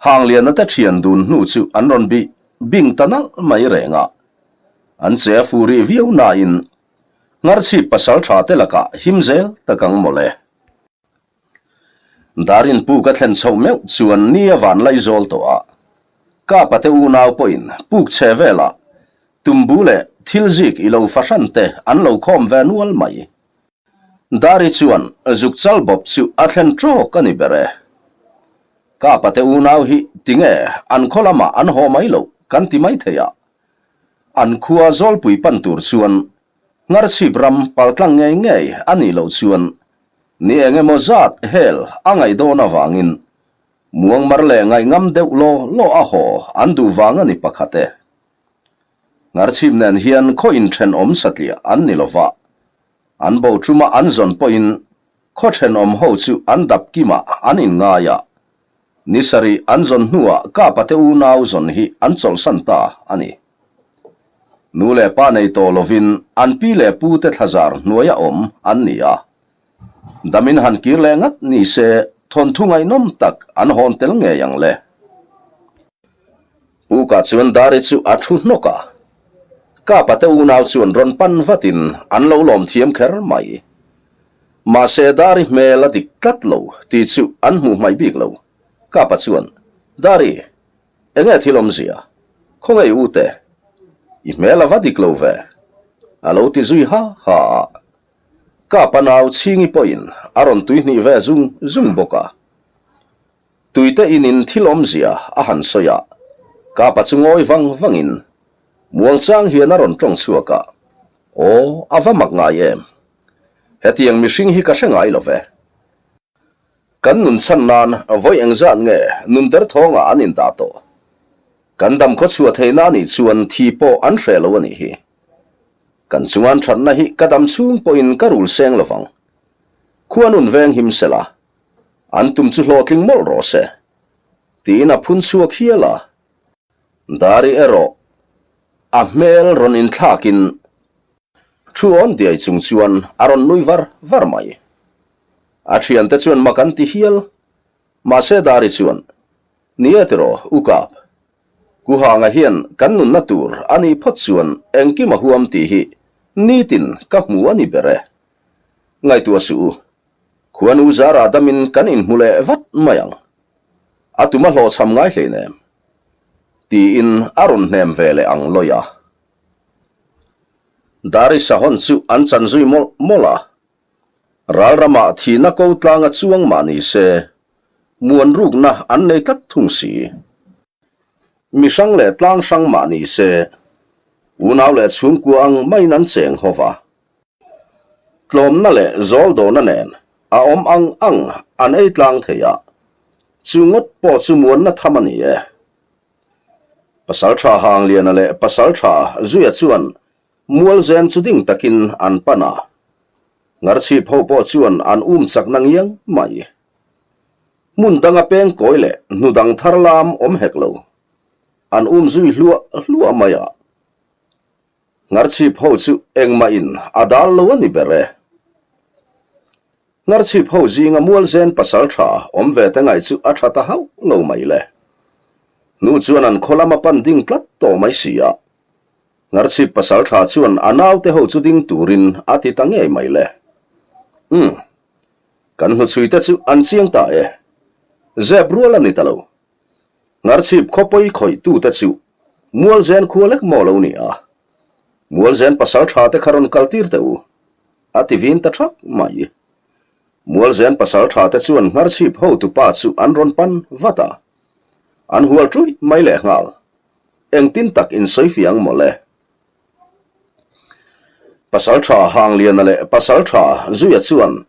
Hangliana te thian dun hnu chu an rawn bih bing ta nalh mai reng a. An che a fu rih viau nain Ngharchhip pasal tha te lakah him zel tak ang mawle. Darin puk a thlen chhoh meuh chuan ni a van laizawl tawh a. Kapa te unau pawhin puk chhe velah tumbu leh thil zik i lo fahran te an lo khawm ve nual mai. Dari chuan zuk chal bawp chu a thlen trawk a ni ber e. Kapa te unau hi tinge an khaw lamah an haw mai loh kan ti mai thei a. An khua Zawlpui pan tur chuan Ngharchhip ram paltlang ngei ngei a nih loh chuan ni eng emaw zat hel a ngaih dawn avangin Muangmar leh ngaihngam deuh law law a haw an duh vang a ni pakhat e. Ngharchhip nen hian khaw inthenawm satliah an ni lova, an bo tuma an zawn pawhin khaw thenawm ho chu an dap kimah an inngai a, ni sarih an zawn hnuah Kapa te unau zawn hi an chawlhsan ta a ni. Nu leh pa nei tawh lovin an pi leh pu te thlazar hnuaia awm an ni a. Damin han kir leh ngat ni se thawnthu ngaihnawm tak an hawn tel ngei ang le. Pukah chuan Dari chu a thu hnawk a. Kapa te unau chuan rawn pan vatin an lo lawm thiam kher mai. Mahse Dari hmel a dik tlat lo tih chu an hmuh hmaih bik lo. Kapa chuan, Dari, enge thil awmzia? Khawnge i ute? I hmel a va dik lo ve? A lo ti zui ha ha a. Kapa nau Chhingi pawhin a rawn tuihnih ve zung zung bawk a. Tuite inin thil awmzia a han sawi a, Kapa chu ngawi vang vangin muangchang hian a rawn tawng chhuak a, Aw, a va mak ngai em? Hetiang mihring hi ka hre ngai lo ve. Kan nun chhan nan vawi engzat nge nun derthawngah an indah tawh? Kan dam khawchhuah theihna anih chuan thi pawh an hreh lo a nih hi. Kan chungan thatna hi ka dam chhung pawhin ka rul seng lovang. Khua nun veng him sela, An tum chu hlawhtling mawlh rawh se, tiin a phun chhuak hial a. Dari erawh a hmel rawn inthlakin thu awn diai chung chuan a rawn nui var var mai. A thiante chuan mak an ti hial. Mahse Dari chuan, Ni e tiraw, U Kap. Kuhanga hian kan nunna tur a nih phawt chuan engkim a huam tih hi nitin ka hmu a ni ber e. Ngaihtuah suh u. Khuanu zara damin kan inhmu leh vat mai ang. A tum a hlawhchham ngai hleinem. Tiin a rawn hnem ve leh ang lawi a. Dari Sahon chu an chan zui mawlh mawlh a. Ral ramah thihna ko tlanga chuang mah ni se, muan rukna an nei tlat thung si. Mi hrang leh tlang hrang mah ni se, unau leh chhungkua ang maiin an cheng ho va. Tlawmna leh zawldawhna nen a awm ang ang an ei tlang thei a, chu ngawt pawh chu muanna tham a ni e. Pasaltha Hangliana leh Pasaltha Zuia chuan Mualzen chu ding takin an pan a, Ngarchhip ho pawh chuan an um chakna ngiang mai. Hmun danga peng kawi leh hnu dang thar lam awm hek lo, an um zui hluah hluah mai a. Ngarchhip ho chu engmah in a dal lo a ni ber e. Ngarchhip ho zinga Mualzen pasal tha awm ve te ngaih chu a tha ta hauh lo mai le. Hnu chuan an khaw lam a pan ding tlat tawh mai si a. Ngarchhip pasal tha chuan a naute ho chu ding turin a ti ta ngei mai le. Umm. Kan hnuchhui te chu an chiang ta e. Zep rual a ni ta lo. Ngarchhip khawpawi khawihtute chu Mualzen khua lek maw lo ni a? Mualzen pasal tha te kha rawn kal tir teh u, a ti vin ta thak mai. Mualzen pasal tha te chuan Ngarchhip hotupa chu an rawn pan vat a, an hual ṭuih mai lehnghal. Engtin tak insawi fiah ang maw le? Pasal tha Hangliana leh pasal tha Zuia chuan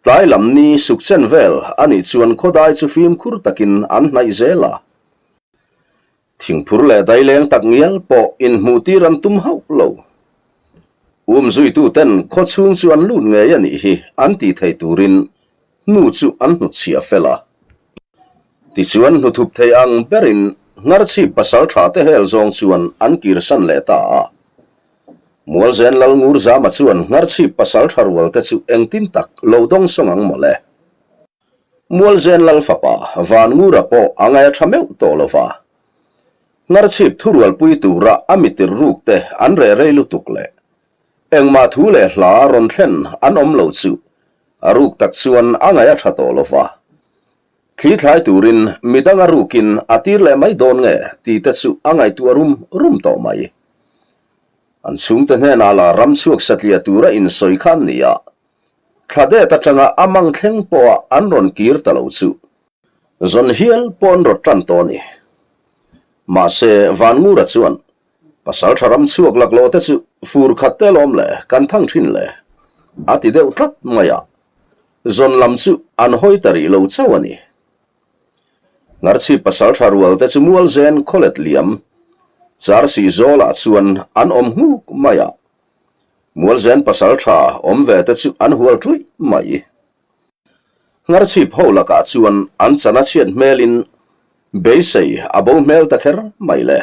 Tlai lam ni suk chen vel a nih chuan khawdai chu fimkhur takin an hnaih zel a. Thingphur leh daileng tak ngial pawh inhmuhtir an tum hauh lo. Umzuituten khaw chhung chu an lut ngei a nih hi an tih thei turin hnu chu an hnutchhiah fel a. Tichuan hnuthup thei ang berin Ngarchhip pasal tha te hel zawng chuan an kirsan leh ta a. Mualzen Lal Ngurzama chuan Ngarchhip pasal tha rual te chu engtin tak lo dawng sawng ang mawle. Mualzen Lal fapa Van Ngura pawh a ngaih a tha meuh tawh lo va. Ngarchhip thurualpui tura a mitir ruk te an reh rei lutuk leh engmah thu leh hla rawn thlen an awm lo chu a ruk tak chuan a ngaih a tha tawh lo va. Thli thlai turin midang a rukin a tir leh mai dawn nge tih te chu a ngaihtuah rum rum tawh mai. An chhungte hnenah la ram chhuak satliah tura insawi kha an ni a, thla det atanga a mang thleng pawha an rawn kir ta lo chu zawn hial pawh an rawt tan tawh a ni. Mahse, Vanngura chuan Pasal tha ram chhuak laklawh te chu fur khat te lawm le kan thang thin le a ti deuh tlat mai a, zawn lam chu an hawi ta rih lo chauh a ni. Ngarchhip pasal tha rual te chu Mualzen khawlet liam Charsih zawlah chuan an awm nghuk mai a, Mualzen pasal tha awm ve te chu an hual ṭuih mai. Ngarchhip ho lakah chuan an chan a chhiat hmelin beisei a bo hmel ta kher mai le.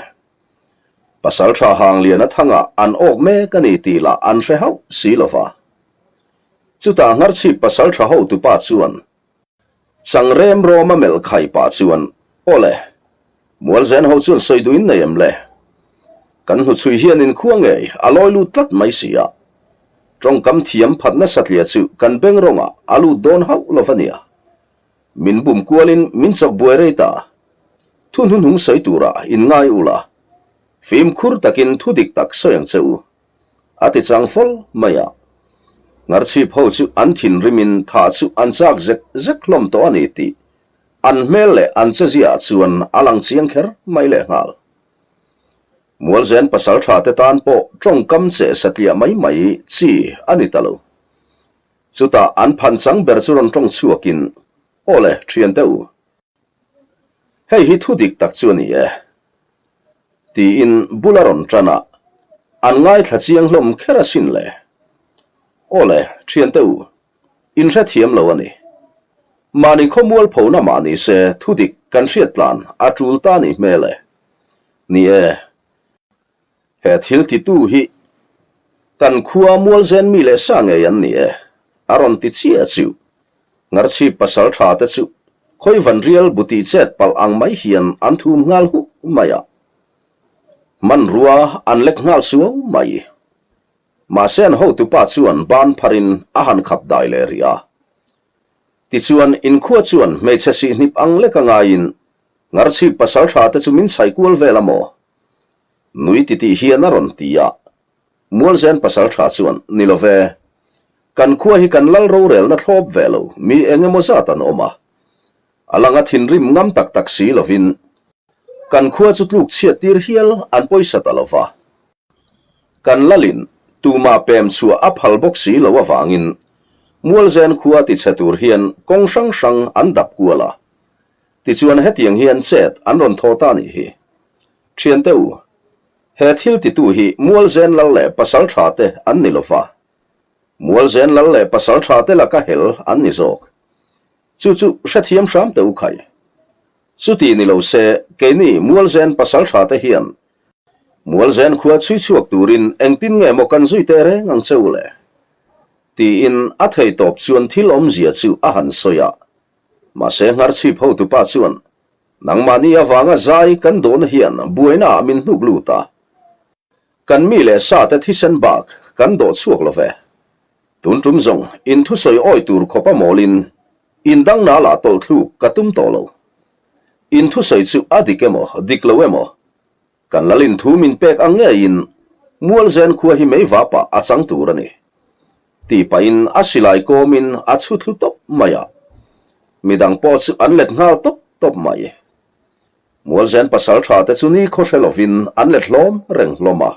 Pasal tha Hangliana thangah an awk mek a ni tih lah an hre hauh si lo va. Chutah Ngarchhip pasal tha hotupa chuan Changrem rawma melh khai pah chuan, Aw le, Mualzen ho chuan sawi duh in nei em le? Kan hnuchhui hian inkhua ngei a lawi lut tlat mai si a. Tawngkam thiam phatna satliah chu kan beng rawngah a lut dawn hauh lo va nia. Min bum kualin min chawk buai rei ta. Thu hnuhnung sawi turah inngai ula. Fimkhur takin thu dik tak sawi ang che u. A ti chang fawlh mai a. Ngarchhip ho chu an thinrimin thah chu an chak zek zek hlawm tawh a ni tih an hmel leh an cheziaah chuan a lang chiang kher mai lehnghal. Mualzen pasal tha te tan pawh tawngkam cheh satliah mai mai chi a ni ta lo. Chutah an phan chang ber chu rawn tawng chhuakin, Aw le, thiante u. Hei hi thu dik tak chu a ni e. Tiin bul a rawn tan a, an ngaithla chiang hlawm kher asin le. Aw le, thiante u. In hrethiam lo a ni. Mahni khawmual phona mah ni se thu dik kan hriat tlan a tul ta nih hmel e. Ni e. He thil titu hi kan khua Mualzen mi leh sa ngei an ni e, a rawn ti chiah chu. Ngarchhip pasal tha te chu khawi van rial bu tih chet palh ang mai hian an thum nghal huk mai a. Hmanrua an lek nghal suau mai. Mahse an hotupa chuan ban pharin a han khap dai leh rih a. Tichuan inkhua chuan hmeichhe sihhnip ang lek a ngaiin Ngarchhip pasal tha te chu min chhai kual vel a maw? Nui titih hian a rawn ti a. Mualzen pasal tha chuan, Ni lo ve. Kan khua hi kan lal rorelna thlawp ve lo, mi eng emaw zat an awm a. A langa thinrim ngam tak tak si lovin kan khua chu tluk chhiat tir hial an pawisa ta lo va. Kan lalin tumah pem chhuah a phal bawk si lo avangin Mualzen khua tichhe tur hian kawng hrang hrang an dap kual a. Tichuan hetiang hian chet an rawn thaw ta nih hi. Thiante u, he thil titu hi Mualzen lal leh pasal tha te an ni lo va. Mualzen lal leh pasal tha te laka hel an ni zawk. Chu chu hrethiam hram teh u khai. Chuti ni lo se keini Mualzen pasal tha te hian Mualzen khua chhui chhuak turin engtin nge maw kan zui teh reng ang che u le? Tiin a thei tawp chuan thil awmzia chu a han sawi a. Mahse Ngharchhip hotupa chuan, Nangmahni avanga zai kan dawhna hian buaina ah min hnuk lut a. Kan mi leh sa te thisen bak kan dawh chhuak lo ve. Tun tum zawng in thusawi awi tur khawpa mawlin in dangna lah tawlhthluk ka tum tawh lo. In thusawi chu a dik emaw dik lo emaw Kan lalin thu min pek ang ngeiin Mualzen khua hi mei vapah a chang tur a ni. Tih pahin a silai kawmin a chhu thlu tawp mai a. Midang pawh chu an let nghal tawp tawp mai. Mualzen pasal tha te chu ni khaw hre lovin an let hlawm reng hlawm a.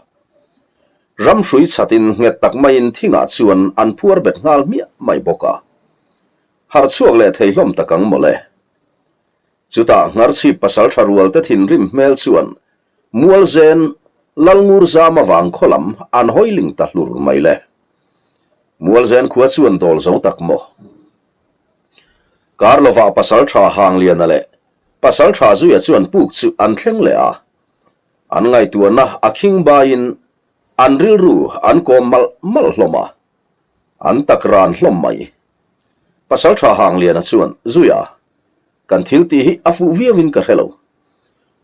Ramhrui chhatin nghet tak maiin thingah chuan an phuar bet nghal hmiah mai bawk a. Harh chhuak leh thei hlawm tak ang mawle. Chutah Ngharchhip pasal tha rual te thinrim hmel chuan Mualzen Lalngur zam avang khaw lam an hawi ling ta hlur mai le. Mualzen khua chuan dawl zo tak maw? Kar lovah pasal tha Hangliana leh pasal tha Zuia chuan puk chu an thleng leh a. An ngaihtuahna a khing baiin an rilru an kawm malh malh hlawm a. An tak ran hlawm mai. Pasal tha Hangliana chuan Zuia Kan thil tih hi a fuh viauin ka hre lo.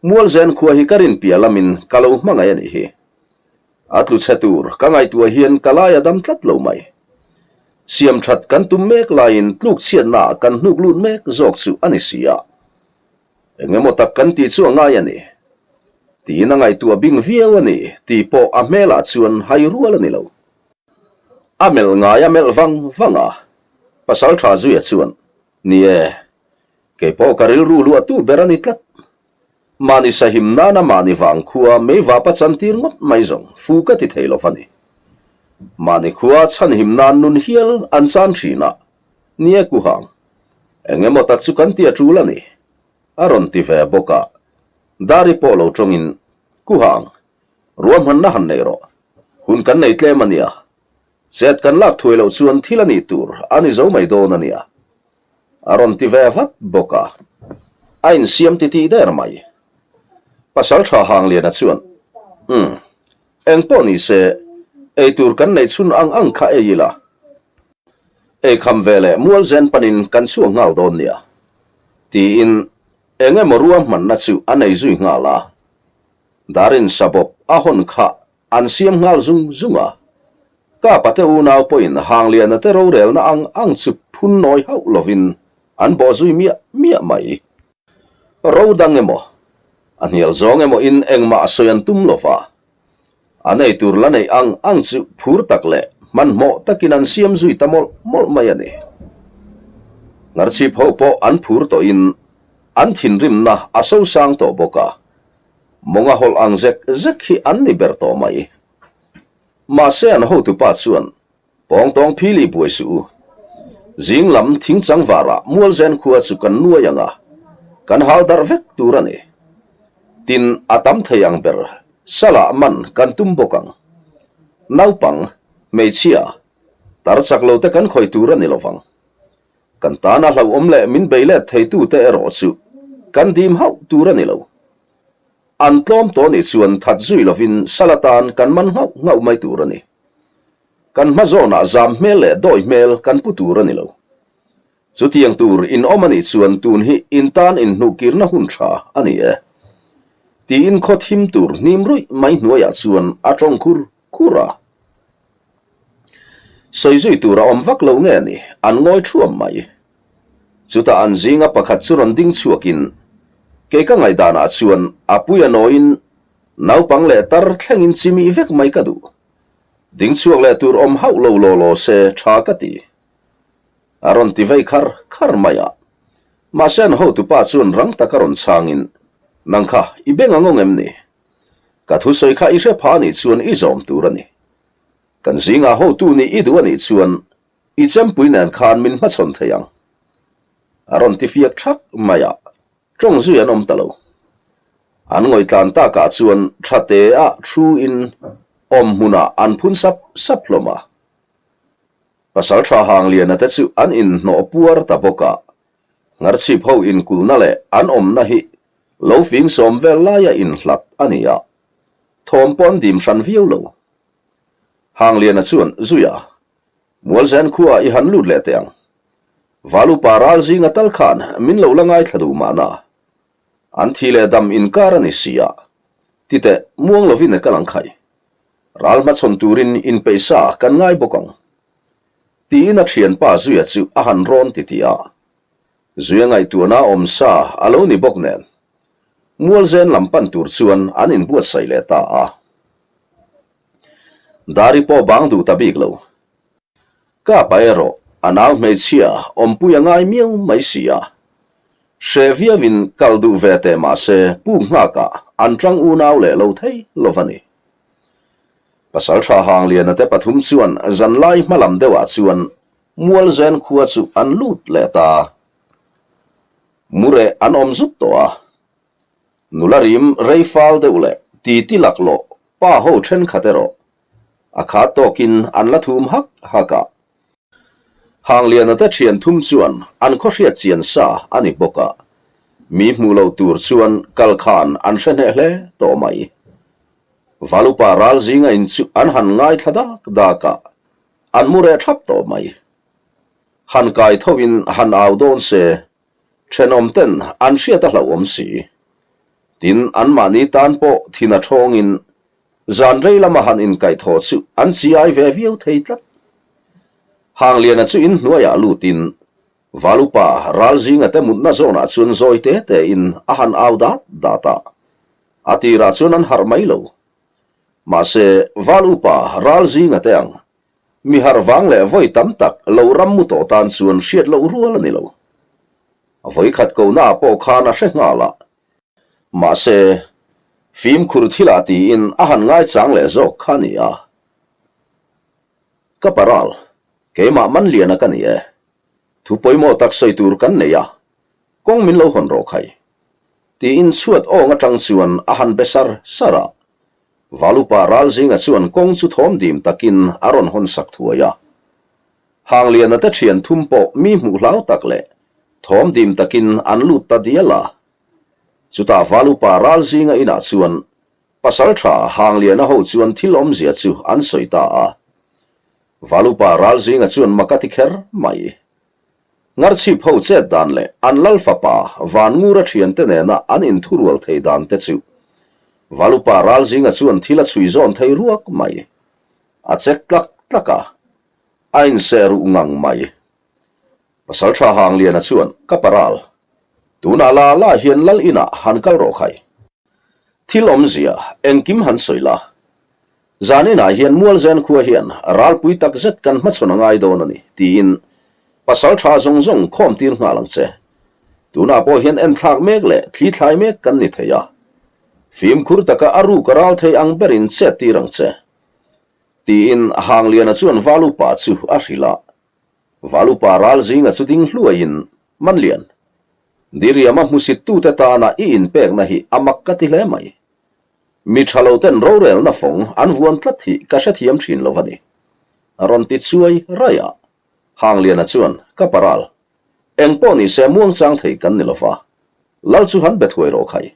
Mualzen khua hi ka rin piah lamin ka lo hmangaih a nih hi. A tlu chhe tur ka ngaihtuah hian ka lai a dam tlat lo mai. Siam that kan tum mek laiin tluk chhiatnaah kan hnuk lut mek zawk chu a ni si a. Eng emaw tak kan tih chu a ngai a ni. Tiin a ngaihtuah bing viau a ni tih pawh a hmelah chuan hai rual a ni lo. A melh ngai a melh vang vang a, Pasaltha Zuia chuan Ni e, kei pawh ka rilru luahtu ber a ni tlat. Mahni sahim nana mahni vang khua meivapa chantir ngawt mai zawng fu ka ti thei lo va ni. Mahni khua chhanhim nan nun hial an chan thin a, ni e kuhang. Eng emaw tak chu kan ti a tul a ni, a rawn ti ve bawk a. Dari pawh lo tawngin, Kuhang, ruahmanna han nei rawh. Hun kan nei tlem a nia, Chet kan lak thuai loh chuan thil a nih tur a ni zo mai dawn a nia. A rawn ti ve vat bawk a. A insiam titih der mai. Pasal tha Hangliana chuan, Umm, eng pawh ni se, ei tur kan neih chhun ang ang kha ei ila. Ei kham ve leh mual zen panin kan chhuak nghal dawn nia. Tiin eng emaw ruahmanna chu a nei zui nghal a. Darin sabawp a hawn kha an siam nghal zung zung a. Kapa te unau pawhin Hangliana te rorelna ang ang chu phun nawi hauh lovin an bawh zui miah miah mai. Ro dang emaw, a hnial zawng emaw in engmah a sawi an tum lova, an ei tur la neih ang ang chu phur tak leh hmanhmawh takin an siam zui ta mawlh mawlh mai a ni. Ngarchhip ho pawh an phur tawhin an thinrimna a sosang tawh bawk a, Mawnga hawlh ang zek zek hi an ni ber tawh mai. Mahse an hotupa chuan, Pawngtawng phili buai suh u. Zing lam thingchang varah Mualzen khua chu kan nuai ang a, kan hal darh vek tur a ni. Tin, a tam thei ang ber salah man kan tum bawk ang. Naupang, hmeichhia, tar chak lo te kan khawih tur a ni lovang. Kan tana hlauhawm leh min bei let theitute erawh chu kan dim hauh tur a ni lo. An tlawm tawh nih chuan that zui lovin sal atan kan man nghauh nghauh mai tur a ni. Kan hma zawnah zam hmel leh dawi hmel kan pu tur a ni lo. Chutiang tur in awm a nih chuan tun hi in tan inhnuhkirna hun tha a ni e. Tiin khaw thim tur hnim ruih mai hnuaiah chuan a tawng khur khur a. Sawi zui tur a awm vak lo nge ni, an ngawi thuam mai. Chutah an zinga pakhat chu rawn ding chhuakin, Kei ka ngaihdanah chuan a pui a nawiin naupang leh tar thlengin chimih vek mai ka duh. Ding chhuak leh tur awm hauh lo law law se tha ka ti. A rawn ti vei khar khar mai a. Mahse an hotupa chuan rang taka rawn chhangin, Nang kha i beng ang awng em ni? Ka thusawi kha i hre pha anih chuan i zawm tur a ni. Kan zingah hotu nih i duh anih chuan i chempui nen khan min hmachhawn thei ang. A rawn ti fiak thak mai a, tawng zui an awm ta lo. An ngawih tlan takah chuan tha te ah thu in awm hmunah an phun sap sap hlawm a. Pasaltha Hangliana te chu an inhnawh puar ta bawk a, Ngarchhip ho inkulhna leh an awmna hi lo fing sawm vel laia inhlat a ni a, thawm pawh an dim hran viau lo. Hangliana chuan, Zuia, Mualzen khuaah i han lut leh teh ang. Valupa ral zinga tal khan min lo la ngaithla duh mahna. An thi leh dam inkar a ni si a, titeh muang lovin e kal ang khai. Ral hmachhawn turin inpeihsa kan ngai bawk ang. Tiin a thianpa Zuia chu a han rawn ti ti a. Zuia ngaihtuahna awm sa a lo ni bawk nen, Mualzen lam pan tur chuan an inbuatsaih leh ta a. Dari pawh bang duh ta bik lo. Kapa erawh a nau hmeichhia awmpui a ngai miau mai si a. Hreh viauin kal duh ve teh mah se puk nghakah an tang unau leh lo thei lo va ni. Pasalṭha Hangliana te pathum chuan zanlai hma lam deuhah chuan Mualzen khua chu an lut leh ta. Mureh an awm zut tawh a. Nula rim rei fal deuh leh titi laklawh pa ho ṭhenkhat erawh a khat tawkin an la thum hak hak a. Hangliana te ṭhian thum chuan an khaw hriat chian sa a ni bawk a, mi hmuh lo tur chuan kal khan an hre hneh hle tawh mai. Valupa ral zinga in chu an han ngaithla dak dak a, an mu reh thap tawh mai. Han kai thoin han au dawn se, thenawm ten an hriat a hlauhawm si. Tin, anmahni tan pawh thin a thawngin zan rei lama han inkaihthawh chu an chi ai ve viau thei tlat. Hangliana chu inhnuaiah lutin Valupa ral zinga te mutna zawnah chuan zawi te tein a han au dat dat a. A tirah chuan an harh mai lo. Mahse, Val upa ral zinga te ang, mi harh vang leh vawi tam tak lo ram mu tawh tan chuan hriat loh rual a ni lo. A vawikhat kohnaah pawh khan a hre nghal a. Mahse, fimkhur thilah tiin a han ngaichang leh zawk kha a ni a. Ka paral, keimah Manliana ka ni e. Thu pawimawh tak sawi tur kan nei a, kawng min lo hawn rawh khai. Tiin chhuat awng atang chuan a han be sar sar a. Valupa ral zinga chuan kawng chu thawm dim takin a rawn hawn sak thuai a. Hangliana te thian thum pawh mi hmuh hlau tak leh thawm dim takin an lut ta dial a. Chutah Valupa ral zinga inah chuan Pasaltha Hangliana ho chuan thil awmzia chu an sawi ta a. Valupa ral zinga chuan mak a ti kher mai. Ngarchhip ho chet dan leh an lal fapa Van Ngura thiante nena an inthurual thei dan te chu. Valupa Ralzinga chuan thil a chhui zawn thei ruak mai. A chek tlak tlak a, a inseh ruh ngang mai. Pasalṭha Hangliana chuan, Ka paral, tunah la la hian lal inah han kal rawh khai. Thil awmzia engkim han sawi la. Zan inah hian Mualzen khua hian ralpui tak zet kan hmachhawn a ngai dawn a ni, tiin pasalṭha zawng zawng khawm tir nghal ang che. Tunah pawh hian enthlak mek leh thli thlai mek kan ni thei a. Fimkhur taka a ruk a ral thei ang berin chet tir ang che, tiin Hangliana chuan Valupa chu a hrilh a. Valupa ral zinga chu ding hluaiin, Manlian, Diriama hmusittute tana i inpekna hi a mak ka ti hle mai. Mi tha lo ten rorelna fawng an vuan tlat hi ka hrethiam thin lo a ni. A rawn ti chuai raih a. Hangliana chuan, Ka paral, eng pawh ni se muangchang thei kan ni lo va, Lal chu han be thuai rawh khai.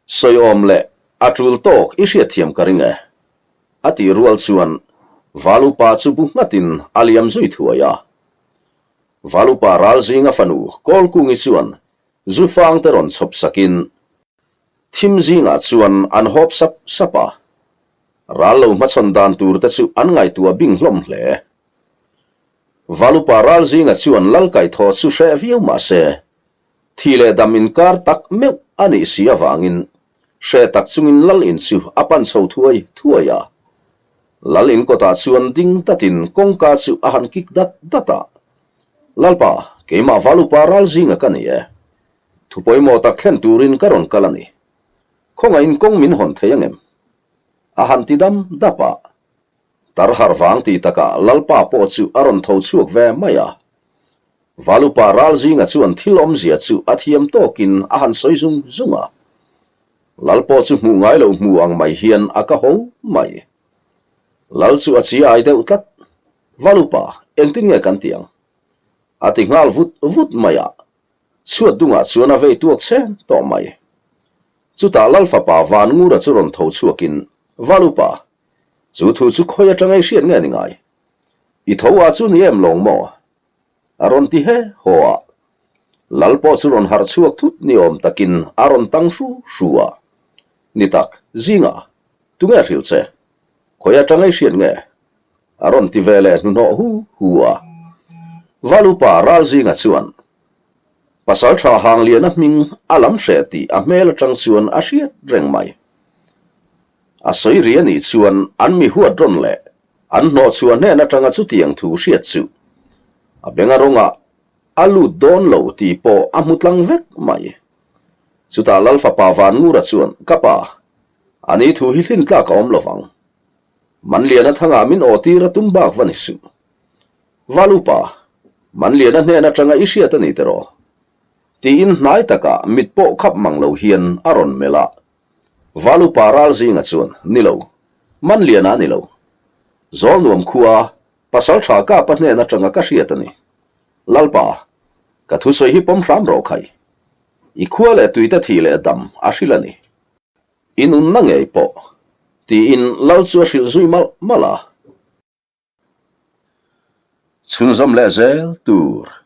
Sawiawm leh a tul tawk i hriatthiam ka ring e. A tih rual chuan Valupa chu bu nghatin a liam zui thuai a. Valupa ral zinga fanu Kawlkungi chuan zu fangte rawn chhawp sakin thim zingah chuan an hawp sap sap a. Ral lo hmachhawn dan tur te chu an ngaihtuah bing hlawm hle. Valupa ral zinga chuan lal kaihthawh chu hreh viau mah se, Thi leh dam inkar tak meuh a nih si avangin hre tak chungin Lal in chu a pan chho thuai thuai a. Lal in kawtah chuan ding tatin kawngka chu a han kik dat dat a. Lalpa, keimah Valupa ral zinga ka ni e. Thu pawimawh tak thlen turin ka rawn kal a ni. Khawngaihin kawng min hawn thei angem? A han ti dam dap a. Tar harh vang ti takah Lalpa pawh chu a rawn tho chhuak ve mai a. Valupa ral zinga chuan thil awmzia chu a thiam tawkin a han sawi zung zung a. Lal pawh chu hmuh ngai lo hmu ang mai hian a ka ho mai. Lal chu a chi ai deuh tlat. Valupa, engtin nge kan tih ang? A ti nghal vut vut mai a. Chhuat dungah chuan a vei tuak chhen tawh mai. Chutah Lal fapa Van Ngura chu rawn tho chhuakin, Valupa, Chu thu chu khawi atanga i hriat nge ni ngai? I tho a chu ni em lawng maw? A rawn ti he haw a. Lal pawh chu rawn harh chhuak thut ni awm takin a rawn tang hru hru a. Ni tak, zingah, tunge hrilh che? Khawi atanga i hriat nge? A rawn ti ve leh hnuhnawh hu hu a. Val upa Ralzinga chuan, Pasaltha Hangliana hming a lam hreh tih a hmel atang chuan a hriat reng mai. A sawi ri a nih chuan an mi huat rawn leh an hnawhchhuah hnen atanga chutiang thu hriat chu a benga rawngah a lut dawn lo tih pawh a hmu tlang vek mai. Chutah Lal fapa Vanngura chuan, Ka pa, a ni thu hi hlin tlak a awm lo vang. Manliana thangah min aw tir a tum bak va ni suh. Valupa, Manliana hnen atanga i hriat a ni tiraw? Tiin hnai takah mit pawh khap mang lo hian a rawn melh a. Valupa ral zinga chuan, Ni lo, Manliana a ni lo. Zawlnuam khua, pasal tha Kapa hnen atanga ka hriat a ni. Lalpa, ka thusawi hi pawm hram rawh khai. I khua leh tuite thih leh dam a hrilh a ni. I nunna ngei pawh, tiin Lal chu a hrilh zui malh malh a. Chhunzawm leh zel tur.